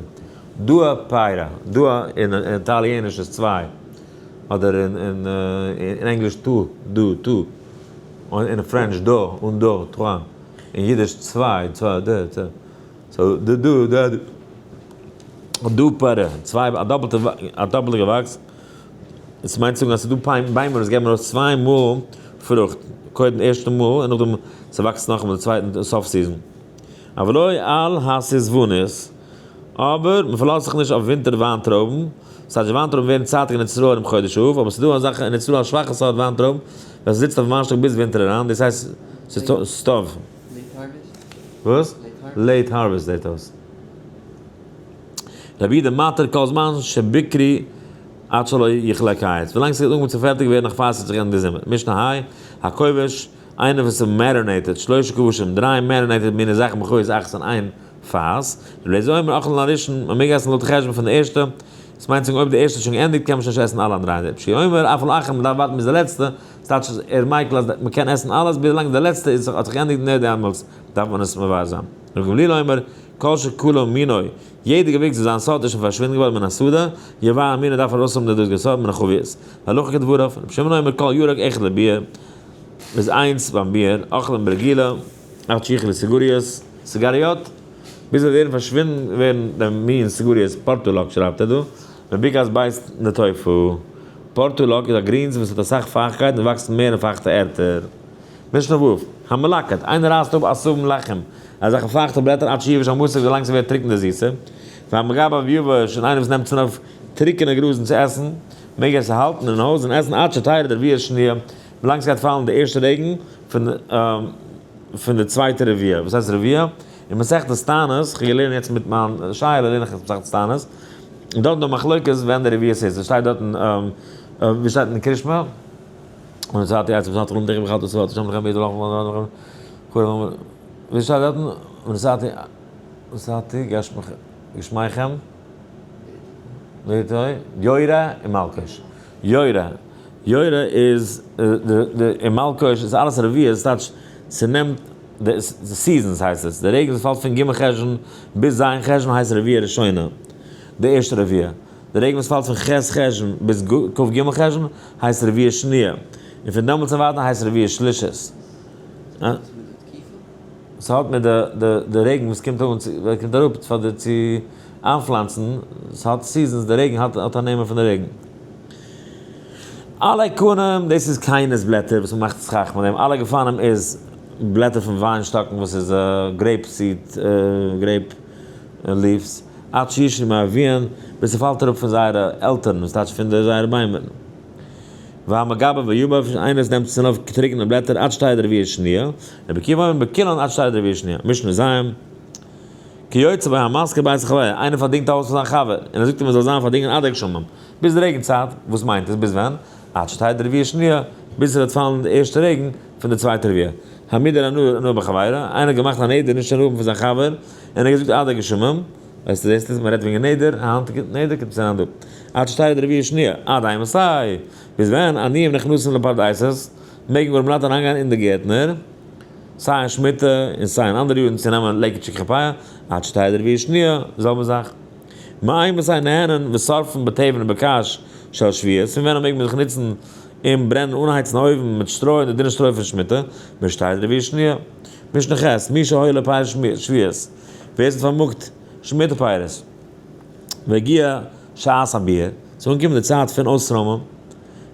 due pera, due אין איטאליעניש איז צוויי, אדער אין ענגליש two, due, two, און אין French deux, un deux, trois, אין אידיש צוויי, צוויי, ד, ט. so די דא, די דא פרא, צוויי, א דאפלטע, א דאפלטע געוואקס. עס מיינט צו זאגן אז ס'איז דא ביימער וואס געבן ארויס צוויי מאל פרוכט, קודם ערשטע מאל און נאכדעם ס'וואקסט נאכאמאל די צווייטן סוף season. אבל לא על הססבונית, אבער מ'פארלאזט זיך נישט אויף ווינטער וויינטרויבן, ס'טייטש וויינטרויבן ווערן צייטיג אין ארץ ישראל ארום חודש אב, אבער ס'איז דא אזעלכע אין ארץ ישראל א שוואכע סארט וויינטרויב וועלכע זיצט אויפן וויינשטאק ביז ווינטער אריין, דאס הייסט ס'איז סתיו. וואס? late harvest זעט אויס. רבי יהודה מתיר כל זמן שבקרי עד שלא יכלה קיץ, ווילאנג ס'גייט אנגעבן צו פערטיג ווערן נאך פאר ס'וועט זיך ענדיגן די זומער. משנה ה', הכובש, איינער וואס איז marinated, שלושה כבשים, דריי marinated מיני זאכן בחבית אחת אין איין פאס. רבי אליעזר אומר אוכלין הראשון, מען מעג עסן לויט חשבון פון די ערשטע, דאס מיינט צו זאגן אויב די ערשטע איז שוין געענדיגט קען מען שוין נישט עסן אלע אנדערע. רבי יהושע אומר אף על אחרון, מען דארף ווארטן ביז די לעצטע, ס'טייטש אז ער מייקל אז מען קען עסן אלעס ביז לאנג די לעצטע איז האט זיך געענדיגט נער דעמאלטס דארף מען עס מבער זיין. ר' גמליאל אומר כל שכלה מינו, יעדע געוויקס וואס זיין סארט איז שוין פארשווינדן געווארן מן השדה, יבער מינו דארף ער ארויסהאבן די דאזיגע סארט מן החבית. והלכה כדבריו, רבי שמעון אומר כל ירק אחד לביעור, איז איינס ביים ביעור, אוכלין ברגילה, עד שיכלו סגריות, סגריות, ביז זיי ווערן פארשווינדן ווערן דעם מין סגריות, portulaca שרייבט ער דא, מבקעת בית נטופה. portulaca איז א גרינס וואס האט אסאך פייכטקייט און וואקסט מער אין פייכטע ערטער. משנה ו', המלקט, איינער רייסט אפ עשבים לחים, אזעלכע פייכטע בלעטער עד שיבש המתוק ווילאנג ס'ווערט טרוקן די זיסע, והמגבע ויבש, און איינער וואס נעמט צונויף טרוקענע גראזן צו עסן, מעג ער עס האלטן אין הויז און עסן עד שתרד רביעה שניה, ווילאנג ס'גייט פאלן די ערשטע רעגן פון די צווייטע רביעה. וואס הייסט רביעה? אין מסכת תענית, כ'האב געלערנט יעצט מיט מיין שייעלע לערן איך יעצט מסכת תענית, און דארט איז דא מחלוקת ווען די רביעית איז, עס שטייט דארטן ווי שטייט אין קריאת שמע? און עס האט יצא בשנת רום דרך וחלת סוואט שם לכם ביז לאך ווי שטייט דארטן? און עס האט עס האט גשמיכם יורה און מלקוש יורה יורה איז די און מלקוש איז אלעס רביעית ס'טייטש ס'נעמט די seasons הייסט עס, די רעגן וואס פאלט פון ג' חשון ביז ז' חשון הייסט רביעה ראשונה, די ערשטע רביעה, די רעגן וואס פאלט פון ח' חשון ביז כ"ג חשון הייסט רביעה שניה, און פון דעמאלטס און ווייטער הייסט רביעה שלישית. ס'האט מיט די רעגן וואס קומט אן, קומט אראפ פאר די צו איינפלאנצן, ס'האט seasons, די רעגן האט א נעמען פון די רעגן. עלי קנים, דאס איז קיינעס בלעטער וואס מ'מאכט סכך מיט דעם, עלי גפנים איז בלעטער פון וויינשטאקן וואס איז grape seed, grape leaves, עד שישרו מאביהן, ביז ס'פאלט אראפ פון זייערע עלטערן, וואס טייטש פון די זייערע ביימער. והמגבע ויבש, איינער וואס נעמט צונויף טרוקענע בלעטער עד שתרד רביעה שניה, רבי עקיבא אומר בכולן עד שתרד רביעה שניה, משנה ז', כיוצא בו המשכיר בית לחברו, איינער פארדינגט א הויז פאר זיין חבר, און ער זאגט אים עס זאל זיין פארדינגען עד הגשמים, ביז די רעגן צייט, וואס מיינט עס ביז ווען? עד שתרד רביעה שניה, ביז ס'וועט פאלן די ערשטע רעגן פון די צווייטע רביעה. המודר הנאה בחבירו, איינער האט געמאכט א נדר נישט צו הנאה האבן פון זיין חבר, און ער האט געזאגט עד הגשמים, ווייסטו דאס איז מ'רעדט וועגן נדר, היינט נדר קומט עס אריין דא. עד שתרד רביעה שניה, עד אימתי, ביז ווען עניים נכנסים לפרדסות, מעגן ארעמעלייט אריינגיין אין די גערטנער, סיי אין שמיטה און סיי אין אנדערע יארן צו נעמען לקט שכחה פאה, עד שתרד רביעה שניה, זעלבע זאך. מאימתי נהנין ושורפין בתבן ובקש של שביעית, פון ווען אן מעג מען זיך נוצן און ברענען אנהייצן א אויוון מיט שטרוי און די דינע שטרוי פון שמיטה, משתרד רביעה שניה. משנה ח', מי שהיה לו פירות שביעית, ווער עס האט פארמאגט שמיטה פירות, והגיע שעת הביעור, ס'איז אנגעקומען די צייט פון אויסרוימען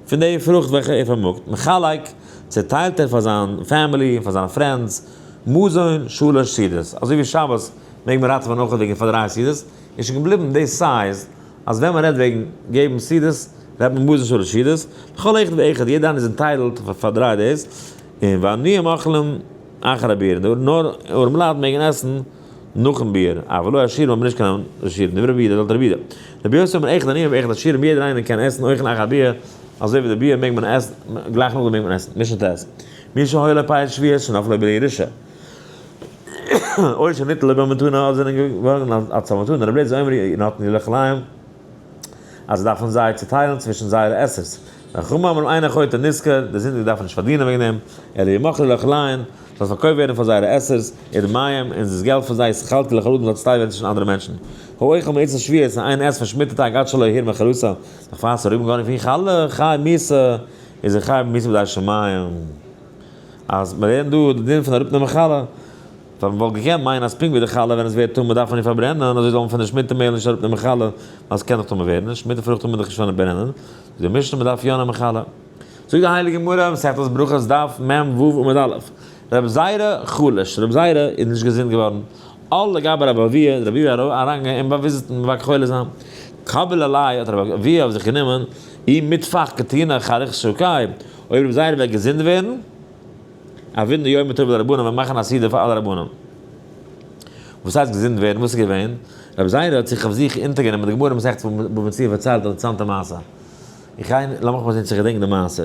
פון די פרוכט וועלכע ער פארמאגט, מחלק, צעטיילט ער פאר זיין family און פאר זיינע friends, מזון שלש סעודות, אזוי ווי שבת מעג מען ראטעווען אויך וועגן פאר דריי סעודות, איז שוין געבליבן די size אז ווען מען רעדט וועגן געבן סעודות רעדט מען מזון שלש סעודות, לכל אחד ואחד, יעדער איינער איז entitled פאר דריי דאס, און ועניים אוכלים אחר הביעור, נאר ארעמעלייט מעגן עסן נאכן ביעור, אבל לא עשירים האבן נישט קיין עשירים, דברי רבי יהודה, זאגט רבי יהודה, רבי יוסי אומר אחד עניים ואחד עשירים, יעדער איינער קען עסן אויך אחר הביעור, אזוי ווי די ביעור מעג מען עסן, גלייך נאכדעם מעג מען עסן, משנה ט', מי שהיה לו פירות שביעית שנפלו בלי רשות. או שניטלו במתנה אדער זענען געווארן אלס א מתנה, רבי אליעזר אומר נותנן לאוכליהן, אז זיי דארפן זיי צוטיילן צווישן זייערע עסערס. וחכמים אומרים אין החוטא נשכר, די זינדיגע דארפן נישט פארדינען וועגן דעם, אלא ימכרו לאוכליהן, זאל פארקויפט ווערן פאר זייערע עסערס, ודמיהם, און דאס געלט פון זיי יתחלקו לכל אדם זאל צוטיילט ווערן צווישן אנדערע מענטשן. האוכל מעצת שביעית, און איין עסט פון שמיטה טאג עד שלא העיר מחרוסה, נאך פאר עס איז אריבער געווארן פון חלה, חייב מיתה, איז ער חייב מיתה בידי שמים. אז מען לערנט דא די דין פון אראפנעמען חלה, ווייל מען וואלט געקענט מיינען אז פונקט ווי די חלה ווען עס ווערט טמא דארף מען איר פארברענען, אזוי זאל מען פון די שמיטה מעהל נישט אראפנעמען חלה, ווייל עס קען דאך טמא ווערן, שמיטה פרוכט טאר מען דאך נישט פארברענען, זאגט די משנה מען דארף יא נעמען חלה. זאגט די הייליגע גמרא, מסכת ברכות דף מ ו עמוד א', רבי זירא חלש, רבי זירא איז נישט געזונט געווארן, על לגבי רבי אבהו, איז רבי אבהו אריינגעגאנגען אים באוויזיטן מבקר חולה זיין, קבל עליה האט רבי אבהו אויף זיך גענומען, אי מיטפח קטינא חריך שקי, אויב רבי זירא וועט געזונט ווערן, עבידנא יומא טבא לרבנן וועט מאכן א סעודה פאר אלע רבנים. וואס הייסט געזונט ווערן? וואס איז געווען? רבי זירא האט זיך אויף זיך אונטערגענומען, די גמרא מסכת בבא מציעא פארציילט א אינטערעסאנטע מעשה. איך גיי, לאמיך מאל זען צו איך געדענק די מעשה.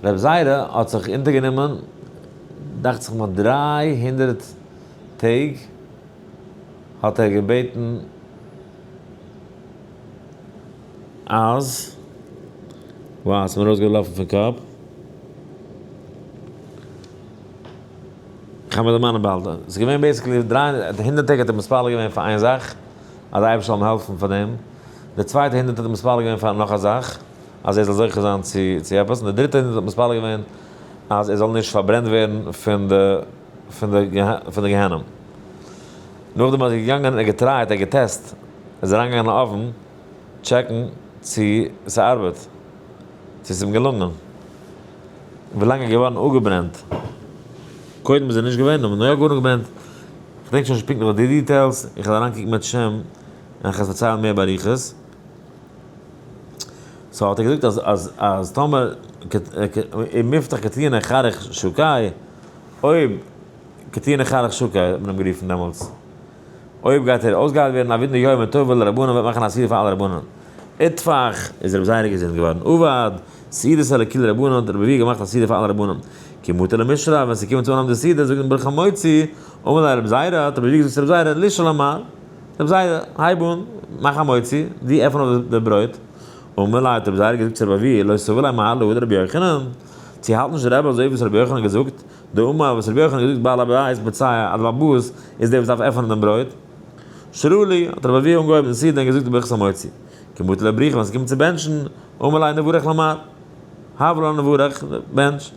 רבי זירא האט זיך אונטערגענומען, דאכט זיך מיר 300 טעג האט ער געבעטן אז, וואו, ס'איז מיר ארויסגעלאפן פון קאפ. כ'גיי מיר דערמאנען באלד. ס'איז געווען basically 300 טעג האט ער מתפלל געווען פאר איין זאך, אז די אייבערשטער זאל אים העלפן פאר דעם. די צווייטע הונדערט האט ער מתפלל געווען פאר נאך א זאך, אז ער זאל זוכה זיין צו עפעס. און די דריטע הונדערט האט מתפלל געווען אז ער זאל נישט פארברענט ווערן פון די גיהנום. נאכדעם איז ער געגאנגען און ער האט געטרייט, ער האט געטעסט, ער איז אריינגעגאנגען אין אויוון טשעקן צו ס'ארבעט, צו ס'איז אים געלונגען. ווילאנג ער איז געווארן אפגעברענט. קודם איז ער נישט געווען, נאר יא געווארן אפגעברענט. כ'דענק שוין נישט פונקטליך די details, איך וועל אריינקוקן מיט שם און איך וועל עס פארציילן מער באריכות. so האט ער געזאגט אז אז אז טאמער מיפתח קטינא חריך שקי, אויב קטינא חריך שקי האט מען אים גערופן דעמאלטס, אויב גייט ער אויסגעהיילט ווערן עבידנא יומא טבא לרבנן וועט מאכן א סעודה פאר אלע רבנן. איתפח איז רבי זירא געזונט געווארן. עבד סעודת אלוקי לרבנן האט רבי אבהו געמאכט א סעודה פאר אלע רבנן. כי מטא למישרא ווען ס'קומט צו אנהייבן די סעודה זאגט מען ברוך המוציא, אמר ליה רבי זירא האט רבי אבהו געזאגט צו רבי זירא לישאל אמר, רבי זירא הייב אן, מאך א מוציא, דו עפן אויף די ברויט. אמר ליה האט רבי זירא געזאגט צו רבי אבהו לא סבר לה מר להא דרבי יוחנן, צו האלט נישט די רבי אזוי וואס רבי יוחנן האט געזאגט, דאמר וואס רבי יוחנן האט געזאגט בעל הבית בוצע אז די בעל הבית איז דער וואס דארף עפענען דעם ברויט. שרא לי, האט רבי אבהו אנגעהויבן די סעודה און געזאגט די ברכת המוציא. כי מטא לברוכי ווען ס'קומט צו בענטשן, אמר ליה נברך למר. הב לן נברך, בענטש.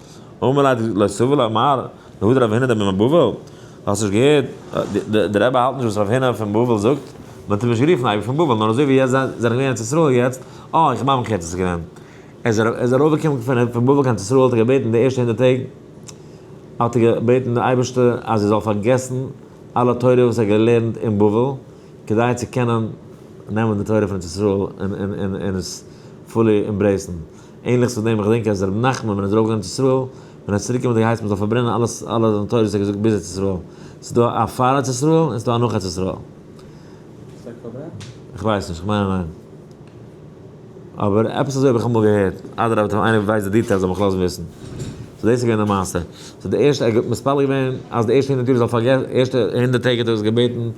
אמר ליה לא סבר לה מר להא דרב הונא דמן בבל. האסט נישט געהערט, די רבי האלט נישט וואס רב הונא פון בבל זאגט, מען האט אים נישט גערופן אייביג פון בבל, נאר אזוי ווי יעצט זענען געווען אין ארץ ישראל יעצט, אה איך מיין מיך יעצט איז געווען. ער איז ארויפגעקומען פון בבל קיין ארץ ישראל האט ער געבעטן די ערשטע 100 טעג האט ער געבעטן די אייבערשטער אז ער זאל פארגעסן אלע תורה וואס ער האט געלערנט אין בבל כדי צו קענען נעמען די תורה פון ארץ ישראל און עס fully embrace ן. ענליך צו דעם, איך געדענק אז ר' נחמן ווען ער איז ארויפגעגאנגען ארץ ישראל, ווען ער איז צוריק געקומען האט ער געהייסן מען זאל פארברענען אלעס אלע זיינע תורות וואס ער האט געזאגט ביז ארץ ישראל. ס'איז דא א פאר ארץ ישראל און ס'איז דא א נאך ארץ ישראל. איז טאקע פארברענט? איך ווייס נישט, איך מיין אז ניין. אבער עפעס אזוי האב איך אמאל געהערט, אדרבה טאמער איינער ווייסט די details זאל מיך לאזן וויסן. so דאס איז געווען די מעשה. so די ערשטע, ער האט מתפלל געווען אז די ערשטע 100 יאר זאל פארגעסן, ערשטע 100 טעג האט ער עס געבעטן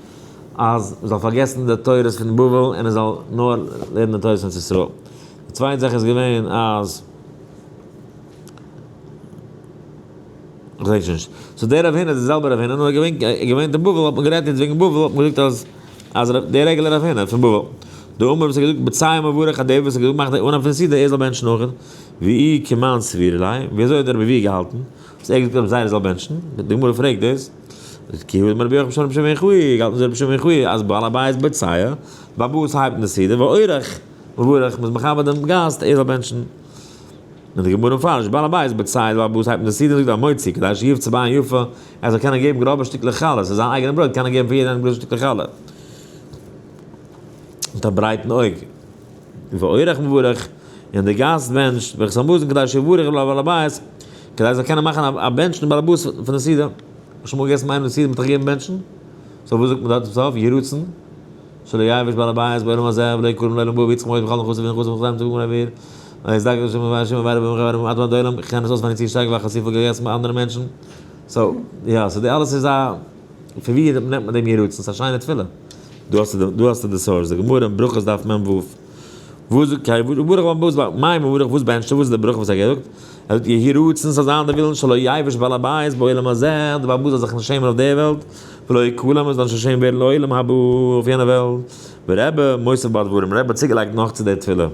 אז מ'זאל פארגעסן די תורות פון בבל און ער זאל נאר לערנען די תורות פון ארץ ישראל. די צווייטע זאך איז געווען אז. כ'זעה שוין נישט. so דער רב הונא איז די זעלבע רב הונא, נאר ער געווען געווען אין בבל האט מען גערעדט יעצט וועגן בבל האט מען געזאגט אז אז דער regular רב הונא פון בבל. דאמר וואס האט געזאגט בוצע מברך אז דער וואס האט געזאגט מאכט די אנהייב פון סעודה ער זאל בענטשן נאכן ואי כמאן סבירא ליה ווי אזוי האט דער רבי אבוה געהאלטן וואס ער האט געזאגט רבי זירא זאל בענטשן די גמרא פרעגט דאס כי הא דאמר רבי יוחנן בשם רבי שמעון בן יוחאי געהאלטן אזוי רבי שמעון בן יוחאי אז בעל הבית בוצע בעל הבית הייבט אן די סעודה ואורח מברך מ'איז מכבד דעם גאסט ער זאל בענטשן. און די גמרא מפרש, בעל הבית בוצע, בעל הבית הייבט אן די סעודה און זאגט המוציא, כדי שיבצע בעין יפה, ער זאל קענען געבן גראבע שטיקלעך חלה, ס'איז זיין אייגענע ברויט, קען ער געבן פאר יעדער איינעם גרויסע שטיקלעך חלה. מיט א ברייטן אויג. ואורח מברך, און די גאסט בענטשט, ברכת המזון כדי שיברך לבעל הבית, כדי ער זאל קענען מאכן א בענטשן בעל הבית פון די סעודה. האסט שוין אמאל געגעסן ביי איינעם די סעודה מ'האט דיך געגעבן בענטשן? so וואס זאגט מען דארט צום סוף? יהי רצון שלא יבוש בעל הבית בעולם הזה ולא יקרא לעולם הבא ויצחק מות בכל נכסיו ונכסים ונכסים צו גמר אוויר. ויזדק השם ובאר השם ובאר ובאר ובאר עד ועד עולם, איך קען עס אויסווייניג צו שטארק ווייל איך האב צופיל געגעסן ביי אנדערע מענטשן. so, יא, so די אלעס איז א, פון ווי נעמט מען דעם יהי רצון? ס'איז א שיינע תפילה. דא האסטו די, דא האסטו די source, די גמרא אין ברכות דף מ ו. וואס זאגט קיי ברוך הבא וואס מאי מברך וואס בענטשט ער וואס איז די ברכה וואס ער געזאגט? ער זאגט יהי רצון ס'זאל זיין די ווילן שלא יבוש בעל הבית בעולם הזה די בעל הבית זאל זיך נישט שעמען אויף די וועלט ולא יכלם ער זאל נישט פארשעמט ווערן לעולם הבא אויף יענע וועלט ורבי מוסיף בה דברים רבי האט צוגעלייגט נאך צו די תפילה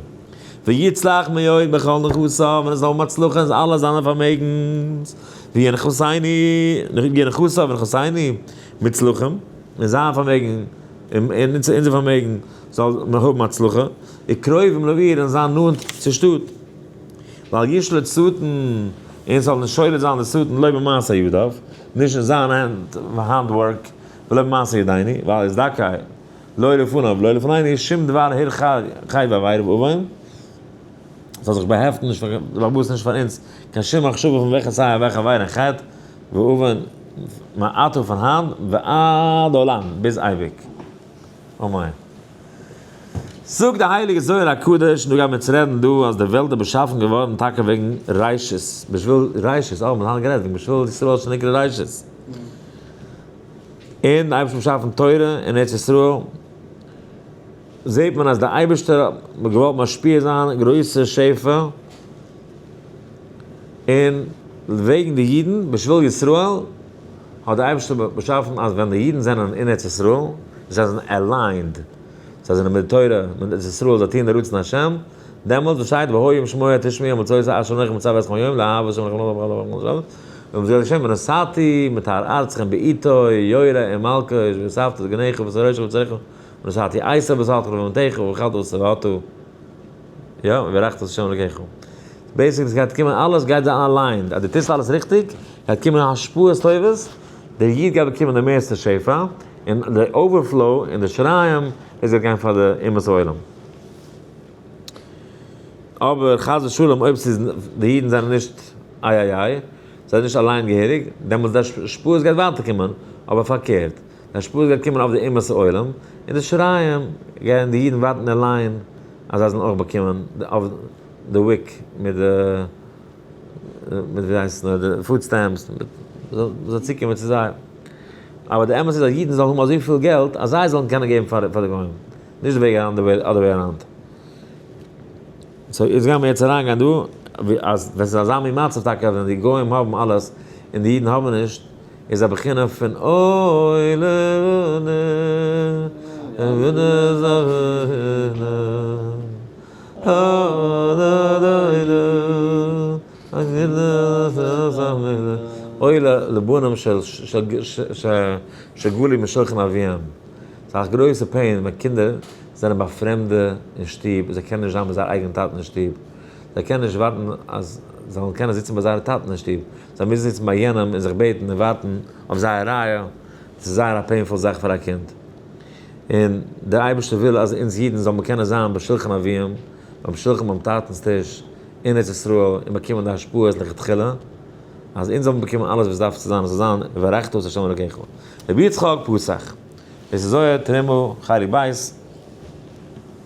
ויצלח מאוד בכל נכסיו און ער זאל האבן הצלחה אין אלע זיינע פארמעגנס וינכסייני ינכסיו ונכסייני מוצלחים און זיין פארמעגן און אונזער פארמעגן זאל מען האבן הצלחה, וקרובים לעיר און זיין נאנט צו שטאט, ואל ישלוט שטן, און ס'זאל נישט שולט זיין די שטן לא במעשה ידיו, נישט אין זיין הענט hand work, ולא במעשה ידינו, ואל יזדכי לא לפניו ולא לפנינו שום דבר הרהור חטא ועבירה ועוון, ס'זאל זיך באהעפטן נישט פאר די באבאס נישט פאר אונז, קיין שום מחשבה פון וועלכע סיי וועלכע עבירה און חטא ועוון מעתה פון היינט ועד עולם ביז אייביג. אמן. זאגט די הייליגע זוהר הקדוש, און דא גייט מען יעצט רעדן דא אז די וועלט איז באשאפן געווארן טאקע וועגן ראשית, בשביל ראשית, אה, מיר האבן גערעדט וועגן בשביל ישראל שנקרא ראשית. און די אייבערשטער האט באשאפן תורה אין ארץ ישראל, זעט מען אז די אייבערשטער האט געוואלט משפיע זיין גרויסע שפע, און וועגן די אידן, בשביל ישראל, האט דער אייבערשטער באשאפן אז ווען די אידן זענען אין ארץ ישראל, זיי זענען aligned, זיי זענען מיט די תורה, מיט ארץ ישראל, זיי טוען די רצון השם, דעמאלט וואס שטייט והיה אם שמוע תשמעו אל מצותי אשר אנכי מצוה אתכם היום לאהוב את השם אלקיכם ולשמור את כל מצוותיו השם ונתתי מטר ארצכם בעתו יורה ומלקוש ואספת דגנך ותירושך מבשרך ונתתי עשב בשדך לבהמתך ואכלת ושבעת יא וברכת את השם אלקיך. basically עס גייט קומען אלעס גייט זיין aligned אז דו טוסט אלעס ריכטיג גייט קומען השפעות טובות, דער איד גייט באקומען די מערסטע שפע, און די overflow און די שיריים דאס גייט גיין פאר די אומות העולם. אבער חס ושלום אויב ס'איז די אידן זענען נישט איי איי איי, זיי זענען נישט אליין געהעריג, דעמאלטס די השפעות גייט ווייטער קומען, אבער פארקערט, די השפעות גייט קומען אויף די אומות העולם, און די שיריים גייען די אידן ווארטן אין line אז זיי זאלן אויך באקומען אויף די WIC מיט די מיט ווי הייסט עס נאר די food stamps זאל צוקומען צו זיי, אבער די אמת איז אז אידן זאלן האבן אזויפיל געלט אז זיי זאלן קענען געבן פאר די גוים, נישט די וועג אריין די other way around. so יעצט גיימיר יעצט אריינגיין דא אז ווען ס'איז אזא מין מצב טאקע ווען די גוים האבן אלעס און די אידן האבן נישט, איז א בחינה פון אוי לבנה לבנה זבנה אוי לבנים שגלו משולחן אביהם. ס'איז א גרויסע pain ווען קינדער זענען ביי פרעמדע אין שטוב, זיי קענען נישט זיין ביי זייער אייגענע טאטן אין שטוב, זיי קענען נישט ווארטן אז זיי זאלן קענען זיצן ביי זייערע טאטן אין שטוב, זיי מוזן זיצן ביי יענעם און זיך בעטן און ווארטן אויף זייער רייע, דאס איז זייער א painful זאך פאר א קינד. און דער אייבערשטער וויל אז אונז אידן זאל מען קענען זיין בשולחן אביהם, ביים שולחן ביים טאטנ'ס טיש, אין ארץ ישראל, און באקומען די השפעות לכתחילה, אז אונז זאלן באקומען אלעס וואס דארף צו זיין, עס זאל זיין וברכת את ה' אלוקיך. רבי יצחק פתח. דאס איז זוהר, תרומה, חלק ב',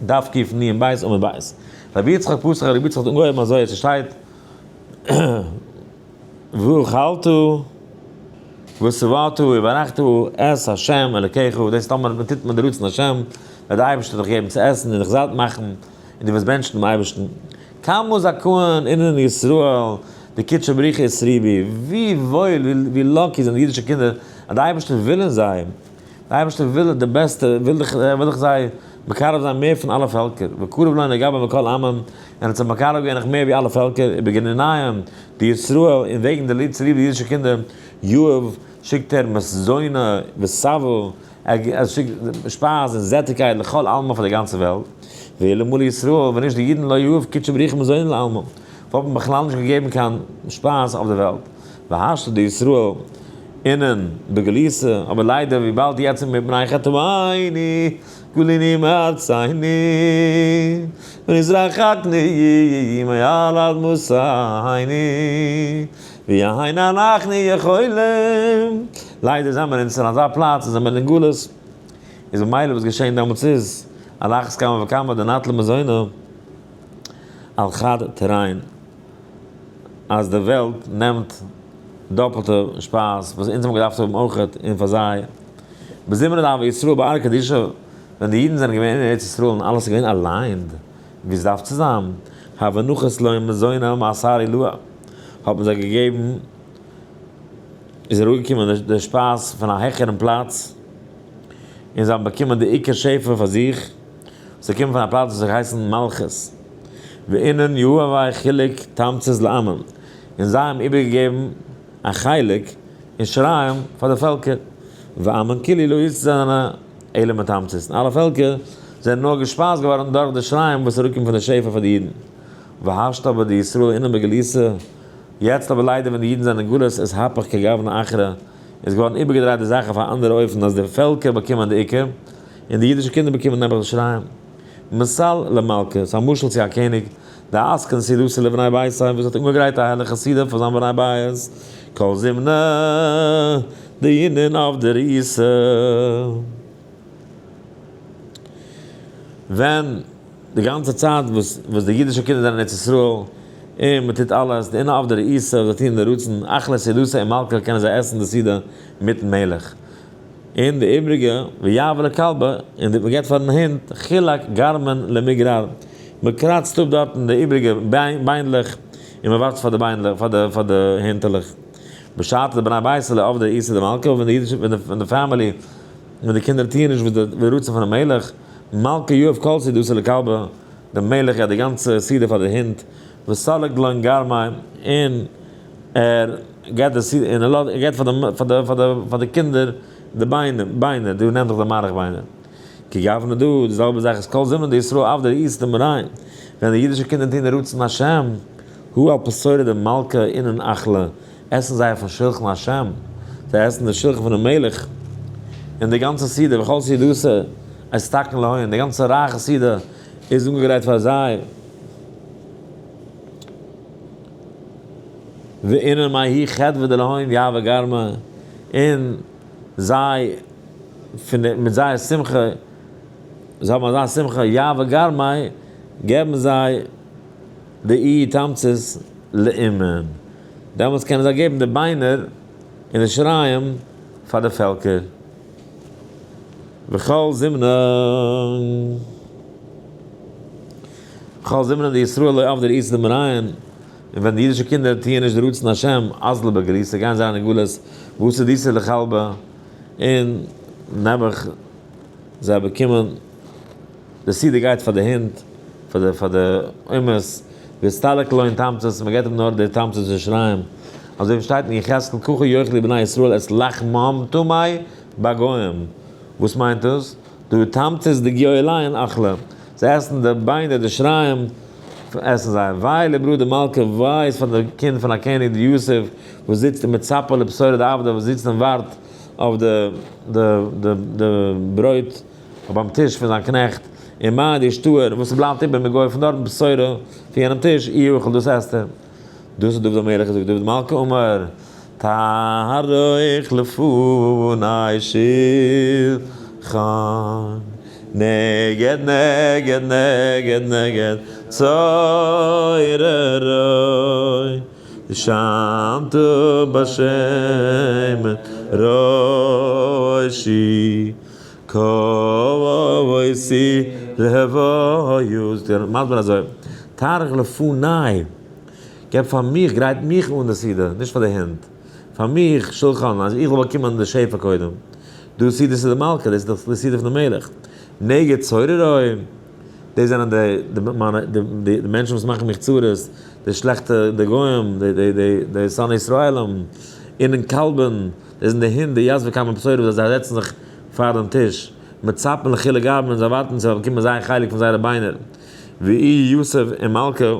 דף קנ"ב עמוד ב'. רבי יצחק פתח, רבי יצחק האט אנגעהויבן אזוי, עס שטייט ואכלת ושבעת וברכת את ה' אלקיך, דאס איז טאמער מען טוט מיט די רצון השם, וועט דער אייבערשטער דיך געבן צו עסן און דיך זאט מאכן, און דו וועסט בענטשן דעם אייבערשטן. כמה זכאין אינון ישראל דקודשא בריך הוא אתרעי בהו, ווי וואויל, ווי lucky זענען די אידישע קינדער אז דער אייבערשטער וויל אין זיי, דער אייבערשטער וויל די בעסטע, וויל דיך, ער וויל דאך זיי מקרב זיין מער פון אלע פעלקער, וקרוב לון לגבי מכל עמים, און ער האט זיי מקרב געווען נאך מער ווי אלע פעלקער, ובגינהון דישראל, און וועגן די ליד צוליב די אידישע קינדער, יהב, שיקט ער מזונא ושבעא, ער שיקט שפייז און זעטיגקייט לכל עלמא פאר די גאנצע וועלט, ואלמלא ישראל, ווען נישט די אידן לא יהב קודשא בריך הוא מזונא לעלמא, וואלט מען בכלל נישט געגעבן קיין שפייז אויף די וועלט. והשתא דישראל אינון בגלותא, אבער ליידער וויבאלד יעצט מפני חטאינו גלינו מארצינו ונתרחקנו מעל אדמתינו ואין אנחנו יכולים, ליידער זעמער אונז אין אזא פלאץ און זעמער אין גלות, איז ממילא וואס געשען דעמאלטס איז, על אחת כמה וכמה דנטלו מזונא על חד תרין. אז די וועלט נעמט דאפלטע שפייז וואס אונז האבן געדארפט האבן אויכעט און פאר זיי. בזמנא דהוה ישראל בארעא קדישא, ווען די אידן זענען געווען אין ארץ ישראל און אלעס איז געווען aligned ווי עס דארף צו זיין, הוה נחית לון מזונא מאתר עילאה, האט מען זיי געגעבן, איז אראפגעקומען די שפייז פון א העכערן פלאץ, און זיי האבן באקומען די עיקר שפע פאר זיך. זיי קומען פון א פלאץ וואס האט געהייסן מלכות, ואינון יהבי חולק תמצית לעמין, און זיי האבן איבערגעגעבן א חלק אין שיריים פאר די פעלקער, ועמין כולהו לא אתזנו אלא מתמצית, און אלע פעלקער זענען נאר געשפייזט געווארן דורך די שיריים וואס איז אראפגעקומען פון די שפע פאר די אידן. והשתא אבער דישראל אינון בגלותא, יעצט אבער ליידער ווען די אידן זענען אין גלות אתהפך כגוונא אחרא, איז געווארן איבערגעדרייט די זאך אויף א אנדערע אופן אז די פעלקער באקומען די עיקר, און די אידישע קינדער באקומען נעבעך די שיריים. מסל למלכא, ס'איז א משל צו א קעניג, דאתקין סעודתא לבני ביתיה, וואס האט אנגעגרייט א הערליכע סעודה פאר זיין בני בית, כל זימנא דאינון עבדי רעותא. ווען די גאנצע צייט וואס וואס די אידישע קינדער זענען אין ארץ ישראל, און מען טוט אלעס, דאינון עבדי רעותא, זיי טוען די רצון, אכלי סעודתא עם מלכא קענען זיי עסן די סעודה מיטן מלך. און די איבריגע ויהבו לכלבא, און די מ'געט פארן הונט, חולק גרמין למגרר, מ'קראצט אפ דארטן די איבריגע ביינדלעך, און מ'ווארפט פאר די ביינדלעך, פאר די פאר די הינטעלעך. בשעתא דבני ביתא לא עבדי רעותא דמלכא, ווען די אידישע, ווען די family, ווען די קינדער טוען נישט וואס די רצון פונעם מלך, מלכא יהב כל סעודתא לכלבא, די מלך געט די גאנצע סעודה פאר די הונט, וסליק לון גרמי, און ער געט די סעודה און ער לאזט ער געט פאר די פאר די פאר די פאר די קינדער די ביינער ביינער דא נעם דיך די מארך ביינער כגוונא דא די זעלבע זאך איז כל זימנא דישראל עבדי רעותא דמריין ווען די אידישע קינדער טוען די רצון השם הא על פתורא דמלכא אינון אכלי עסן זיי אויפן שלחן השם זיי עסן די שלחן פונעם מלך און די גאנצע סעודה וכל סעודתא אתתקן להון די גאנצע רייכע סעודה איז אנגעגרייט פאר זיי. ואינון מההיא חדוה דלהון יהבי גרמא, און זיי פון די מיט זייער שמחה, זיי האבן אזא שמחה, יהבי גרמא, געבן זיי די אי תמצית לאומן, דעמאלטס קענען זיי געבן די ביינער און די שיריים פאר די פעלקער. וכל זימנא. וכל זימנא דישראל לא עבדי רעותא דמריהון, און ווען די אידישע קינדער טוען נישט די רצון השם, אזלו בגלותא, גייען זיי אין גלות, ואתא סעודתא לכלבא, און נעבעך זיי באקומען, די סעודה גייט פאר די הינט, פאר די פאר די אומות, ואסתלק לון תמצית, מען געבט אים נאר די תמצית און שיריים, אזוי ווי שטייט אין יחזקאל ככה יאכלו בני ישראל את לחמם טמא בגוים, וואס מיינט דאס? דהא תמצית דגואליהון אכלי, זיי עסן די ביינער די שיריים עסן זיי, וויי לברא דמלכא וויי איז פאר די קינד פון א קעניג דיתיב וואס זיצט ומצפה לפתורא דעבדא וואס זיצט און ווארט אויף די די די די ברויט ביים טיש פון זיין קנעכט, ומאי דאשתאר וואס ס'בלייבט איבער מגו פון דארטן פתורא פון יענעם טיש איהו אוכל דאס עסט ער. דאס האט דוד המלך געזאגט, דוד מלכא אמר, תערוך לפני שלחן. נגד נגד נגד נגד צוררי דשנת בשמן ראשי כוסי רוויות. מסביר אזוי, תערוך לפני, געב פאר מיך, גרייט מיך אן די סעודה, נישט פאר די הינט, פאר מיך שולחן, אז איך זאל באקומען די שפע קודם. דא סעודה איז די מלכה, דאס איז דאך די סעודה פון די מלך. נגד צוררי, דאס זענען די מיינע די מענטשן וואס מאכן מיך צרות, די שלעכטע, די גוים, די די די שונאי ישראלים, אינן כלבין, דאס זענען די הינט, די יתבי קמי פתורא וואס זיי זעצן זיך פאר דעם טיש, מצפין לחילוק גבן און זיי ווארטן צו באקומען זייער חלק פון זייערע ביינער, ואי יוסף און מלכה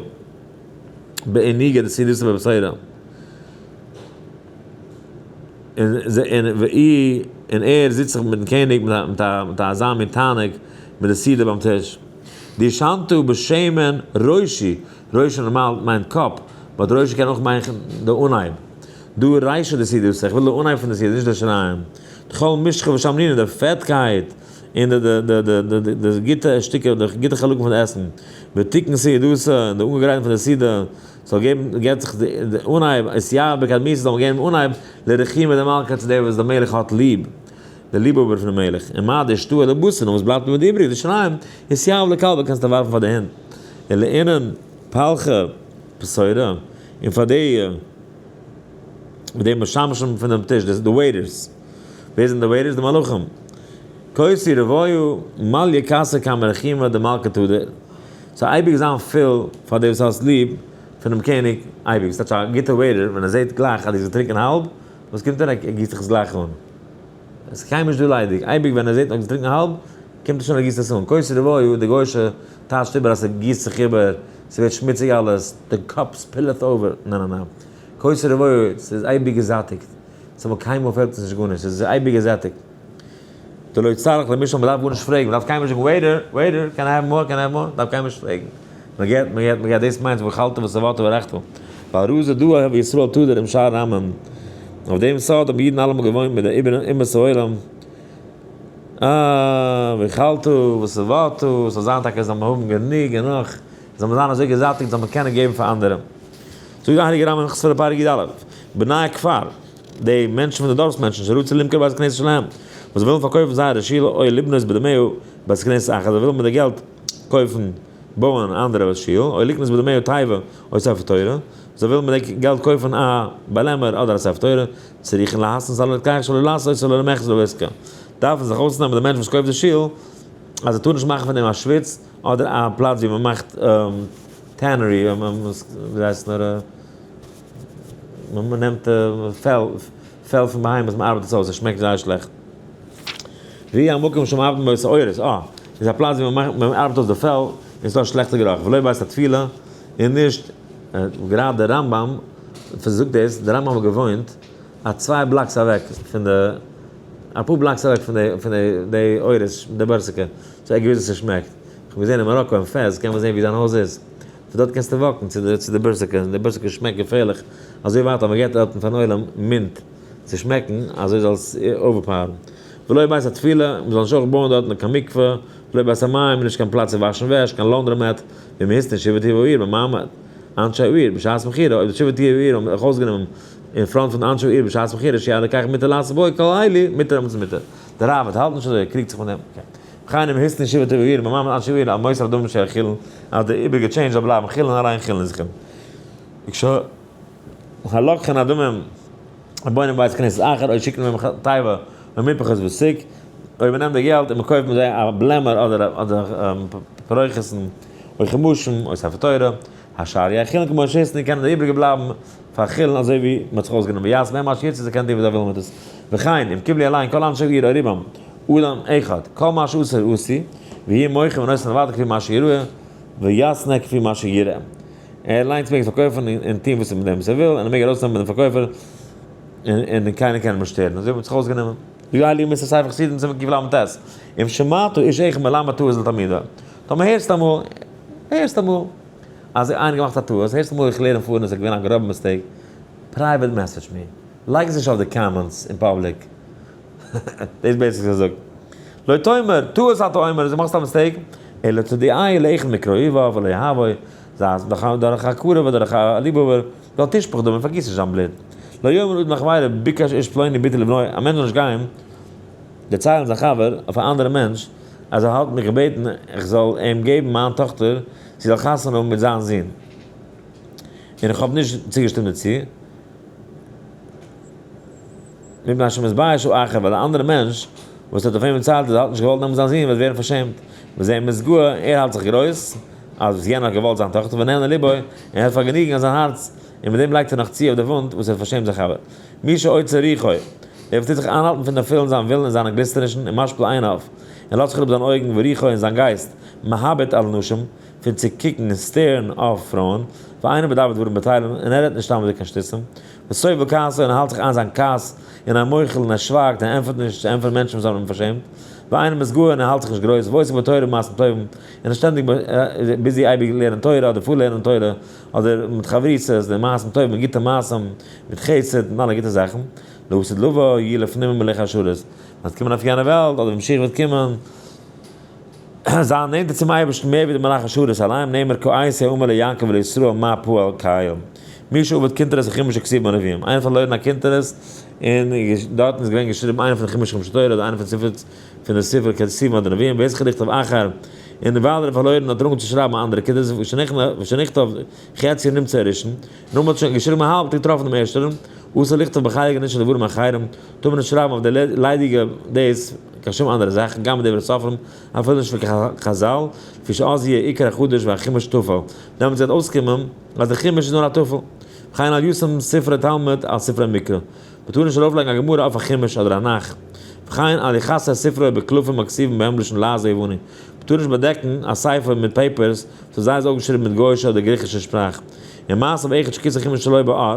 בעניגא דסעודתא בבשורה. און ואי און ער זיצט זיך מיטן קעניג מיט מיט א אזא מין תענוג מיט די סעודה ביים טיש. דשנתו בשמן ראשי, ראשי נארמאל מיינט קאפ, but ראשי קען אויך מיינען די אנהייב. דא רישא דסעודתא, איך וויל די אנהייב פון די סעודה, נישט די שיריים. דכל משחא ושמנינא, די פעטקייט און די די די די די די גוטע שטיקער, די גוטע חלקים פון די עסן. ותיקון סעודתא, און די אנגעגרייטן פון די סעודה, זאל געבן, געבט זיך די אנהייב, אתיהיב בקדמותא זאל מען געבן אנהייב לרחימא דמלכא צו דער וואס דער מלך האט ליב, דער ליבהאבער פונעם מלך, און מה דאשתהי לבתר, און וואס בלייבט מיט די איבריגע, די שיריים, אתיהיב לכלבא קענסטו ווארפן פאר די הינט, ולאינון פלכי פתורא, און פאר די די משמשים פון דעם טיש, די waiters, ווער זענען די waiters? די מלאכים, כוסי רוויה מליא כסא קמי רחימא דמלכא תדיר. ס'זאל אייביג זיין פול פאר די וואס האסט ליב פונעם קעניג אייביג. ס'טייטש א גוטע waiter ווען ער זעט גלייך אז דו האסט געטרינקען האלב, וואס קומט ער? ער גיסט זיך עס גלייך אן. עס איז קיינמאל נישט דא ליידיג. אייביג ווען ער זעט מ'האט געטרינקען האלב, קומט ער שוין ער גיסט עס אן. כוסי רוויה, די גוי'אישע טייטשט איבער אז ס'גיסט זיך איבער, ס'ווערט שמוציג אלעס, the cup spilleth over. ניין ניין ניין. כוסי רוויה, ס'איז אייביג געזעטיגט. ס'אמאל קיינמאל פעלט עס נישט גארנישט. ס'איז אייביג געזעטיגט. דלא צריך למישאל, מ'דארף גארנישט פרעגן, מ'דארף קיינמאל נישט זאגן waiter, waiter, can I have more, can I have more, מ'דארף קיינמאל נישט פרעגן. מ'געט, מ'געט, מ'געט, דאס מיינט ואכלת ושבעת וברכת. ועל רזא דא הוו ישראל תדיר עם שאר עמים. אויף דעם סוד האבן אידן אלעמאל געוואוינט מיט די איבער אומות העולם. אה, ואכלת ושבעת, ס'זאל זיין טאקע זאל מען האבן גענוג און נאך, זאל מען זיין אזוי געזעטיגט זאל מען קענען געבן פאר אנדערע. זאגט די הייליגע רמב ם אין הלכות תפילה פרק י א, בני הכפר, די מענטשן פון די דארפס מענטשן שרצו למכור בית הכנסת שלהם, וואס ווילן פארקויפן זייערע שול או לבנות בדמיו בית כנסת אחר, זיי ווילן מיט די געלט קויפן בויען אן אנדערע שול, או לקנות בדמיו תיבה או ספר תורה, זיי ווילן מיט די געלט קויפן א באלעמער אדער א ספר תורה, צריכין להתנות על הלוקח שלא לעשות אותו למחצה לעסקה, דארפן זיך אויסנעמען די מענטש וואס קויפט די שול אז ער טאר נישט מאכן פון דעם א שוויץ אדער א פלאץ ווי מען מאכט tannery, ווי הייסט נאר. מען נעמט פעל, פעל פון בהמות, מען ארבעט עס אויס, עס שמעקט זייער שלעכט. והוא המקום שמעבדין בו את העורות, אה, איז א פלאץ ווי מען מאכט, מען ארבעט אויס די פעל, און עס איז דא א שלעכטע גערוך, ולא בית הטבילה, און נישט, גראדע דער רמב ם זאגט דאס, דער רמב ם האט געוואוינט א צוויי blocks אוועק פון די, אפאר blocks אוועק פון די, פון די עורות, די בורסקע, so ער האט געוואוסט ווי ס'שמעקט. איך האב געזען אין מאראקא אין פעז קען מען זען ווי זיין הויז איז. פון דארט קענסטו walk ן צו די צו די בורסקע, און די בורסקע שמעקט געפערליך, אזוי ווייט אז מען געבט דארטן פארן עולם mint צו שמעקן, אזוי זאל עס overpower ן. ולא בית הטבילה, מען זאל נישט אויך בויען דארטן קיין מקווה, ולא בית המים, נישט קיין פלאץ צו וואשן וועש, קיין laundromat, ואם התנו שבעה טובי העיר במעמד אנשי העיר בשעת מכירה, אויב די שבעה טובי העיר האבן זיך אויסגענומען אין front פון די אנשי העיר בשעת מכירה שיהא הלוקח מותר לעשות בו כל אלו, מותר האבן צו מותר. דער ראב"ד האלט נישט אזוי, ער קריגט זיך מיט דעם. וכן אם התנו שבעה טובי העיר במעמד אנשי העיר על מותר הדמים שיהא חולין, אז די איבריגע change זאל בלייבן חולין אליין חולין איז חולין. וכשהלוקחין הדמים ובונים בית כנסת אחר או שיקנו מהם תיבה ומפחות וסוכה, אויב מען נעמט די געלט און מען קויפט מיט זיי א בלעמער אדער אדער פרוכת'ן או חומשים או ספר תורה, השאר יהא חולין כמו שהתנו קענען די איבריגע בלייבן פאר חולין אזוי ווי מען האט זיך אויסגענומען ויעשו בהם מה שירצו זיי קענען טון וואס זיי ווילן מיט עס וכן אם קיבלו עליהן כל אנשי העיר או רובם אדם אחד כל מה שאסור עשו והוא מוכר ונותן לבד כפי מה שיראה ויעשנה כפי מה שיראה ער אליינס מעג עס פארקויפן און טון וואס מיט דעם וואס ער וויל און ער מעג ארויסנעמען דעם פארקויפער און קיינער קען אים נישט שטערן אזוי האט מען זיך אויסגענומען. די הייליגע מוסר ספר חסידים סימן קל"ט אם שמעת איש אחד מלמד טעות לתלמידו טאמער הערסטו אמאל הערסט אמאל אז איינער געמאכט א טעות, הערסט אמאל איך לערן פאר און עס איז געווען א גראבע mistake, private message מיר, לייג עס נישט אויף די comments אין public, דאס בעיסיקלי זאגט. לא תאמר, טעות אתה אומר, אז דו מאכסט א mistake, אלא תודיעהו לאחד מקרוביו ולאוהביו, זיי עס דורך א קרוב אדער דורך א ליבהאבער, ואל תשפוך דמו, פארגיס נישט זיין בלוט. לא יאמר אדם לחבירו ביקש איש פלוני בתי לבנו, א מענטש זאל נישט גיין דערציילן זיין חבר אויף א אנדערע מענטש אז ער האט מיך געבעטן איך זאל אים געבן מיין טאכטער זי זאל חתונה האבן מיט זיין זון, און איך האב נישט צוגעשטימט דערצו, מפני שמתבייש האחר, ווייל די אנדערע מענטש וואס האט אויף אים דערציילט אז ער האט נישט געוואלט נעמען זיין זון וועט ווערן פארשעמט, וזה מתגאה, ער האלט זיך גרויס אז יענער האט געוואלט זיין טאכטער ונהנה לבו, און ער האט פארגעניגן אין זיין הארץ, און מיט דעם לייגט ער נאך צו אויף די וואונד וואס ער האט פארשעמט זיין חבר. מי שעוצר רוחו, דער וואס טוט זיך איינהאלטן פון ערפילן זיין ווילן און זיינע גליסטענישן, ומשפיל עיניו, און לאזט זיך אראפ זיין אויגן, ורוחו און זיין גייסט, מהביט על נשים, פון צו קוקן און stare ן אויף פרויען, ואינו מדבר דברים בטלים, און ער רעדט נישט סתם אזוי קיין שטותים, וסובל כעסו, און ער האלט זיך איין זיין כעס, און ער מוחל, און ער שווייגט, און ער ענטפערט נישט צו ענטפערן מענטשן וואס האבן אים פארשעמט, ואינו מתגאה, און ער האלט זיך נישט גרויס, ועוסק בתורה ובמעשים טובים, און איז שטענדיג busy אייביג לערנען תורה אדער פארלערנען תורה, אדער מיט חברותות, און מעשים טובים און גוטע מעשים, מיט חסד, מיט אלע גוטע זאכן, לעתיד לבא, יהיה לפנים ממלאכי השרת, ווען עס וועט קומען אויף יענע וועלט, אדער ווען משיח וועט קומען, זיין נענטער צום אייבערשטן מער ווי די מלאכי השרת אליין, נאמר כעת יאמר ליעקב ולישראל מה פעל קל. מי שאבד קונטרס וחומש שכתובים בו נביאים, איינער פארלוירן א קונטרס און דארטן איז געווען געשריבן איינע פון די חומש חומשי תורה אדער איינע פון ספר פון די ספר כתובים אדער נביאים והתחיל לכתוב אחר, און ווייל ער האט פארלוירן האט ער אנגעהויבן צו שרייבן א אנדערע קונטרס ושנכתב חציו נמצא הראשון, נאר מען האט שוין געשריבן א האלב האט ער געטראפן דעם ערשטערן, אסור לכתוב בחלק הראשון דברים אחרים, טאר מען נישט שרייבן אויף די ליידיגע דאס קיין שום אנדערע זאכן, גם בדברי סופרים, אפילו נישט פון קיין חזל, לפי שאז יהיה עיקר החדש והחומש טפל, דעמאלטס וועט אויסקומען אז די חומש איז נאר א טפל, וכן אל ישים ספרי תלמוד על ספרי מקרא, מען טאר נישט ארויפלייגן א גמרא אויף א חומש אדער א נך, וכן אל יכסה ספרו בקלפים הכתובים בהם לשון לעז היווני, מען טאר נישט באדעקן א ספר מיט papers וואס זיי איז אויפגעשריבן מיט גוי'אישע אדער גריכישע שפראך. ומעשה באחד שכיסה חומש שלא בעור,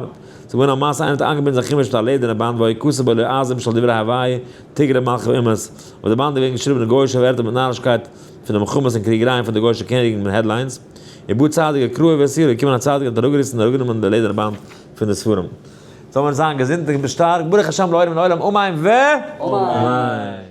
ס'איז געווען א מעשה איינער האט איינגעבינדן זיין חומש מיט א לעדערנע באנד והיה כתוב בו לועזים של דברי הוי' תגרי מלכי אומות, אויף די באנד איז געווען געשריבן די גוי'אישע ווערטער מיט נארישקייט פון די מלחמות און קריגערייען פון די גוי'אישע קעניגן מיט headlines. ובא צדיק וקרעו והסירו, געקומען א צדיק און האט אראפגעריסן און אראפגענומען די לעדערנע באנד פון די ספרים. זאל מען זיין געזונט און שטארק, ברוך השם לעולם לעולם אמן ואמן.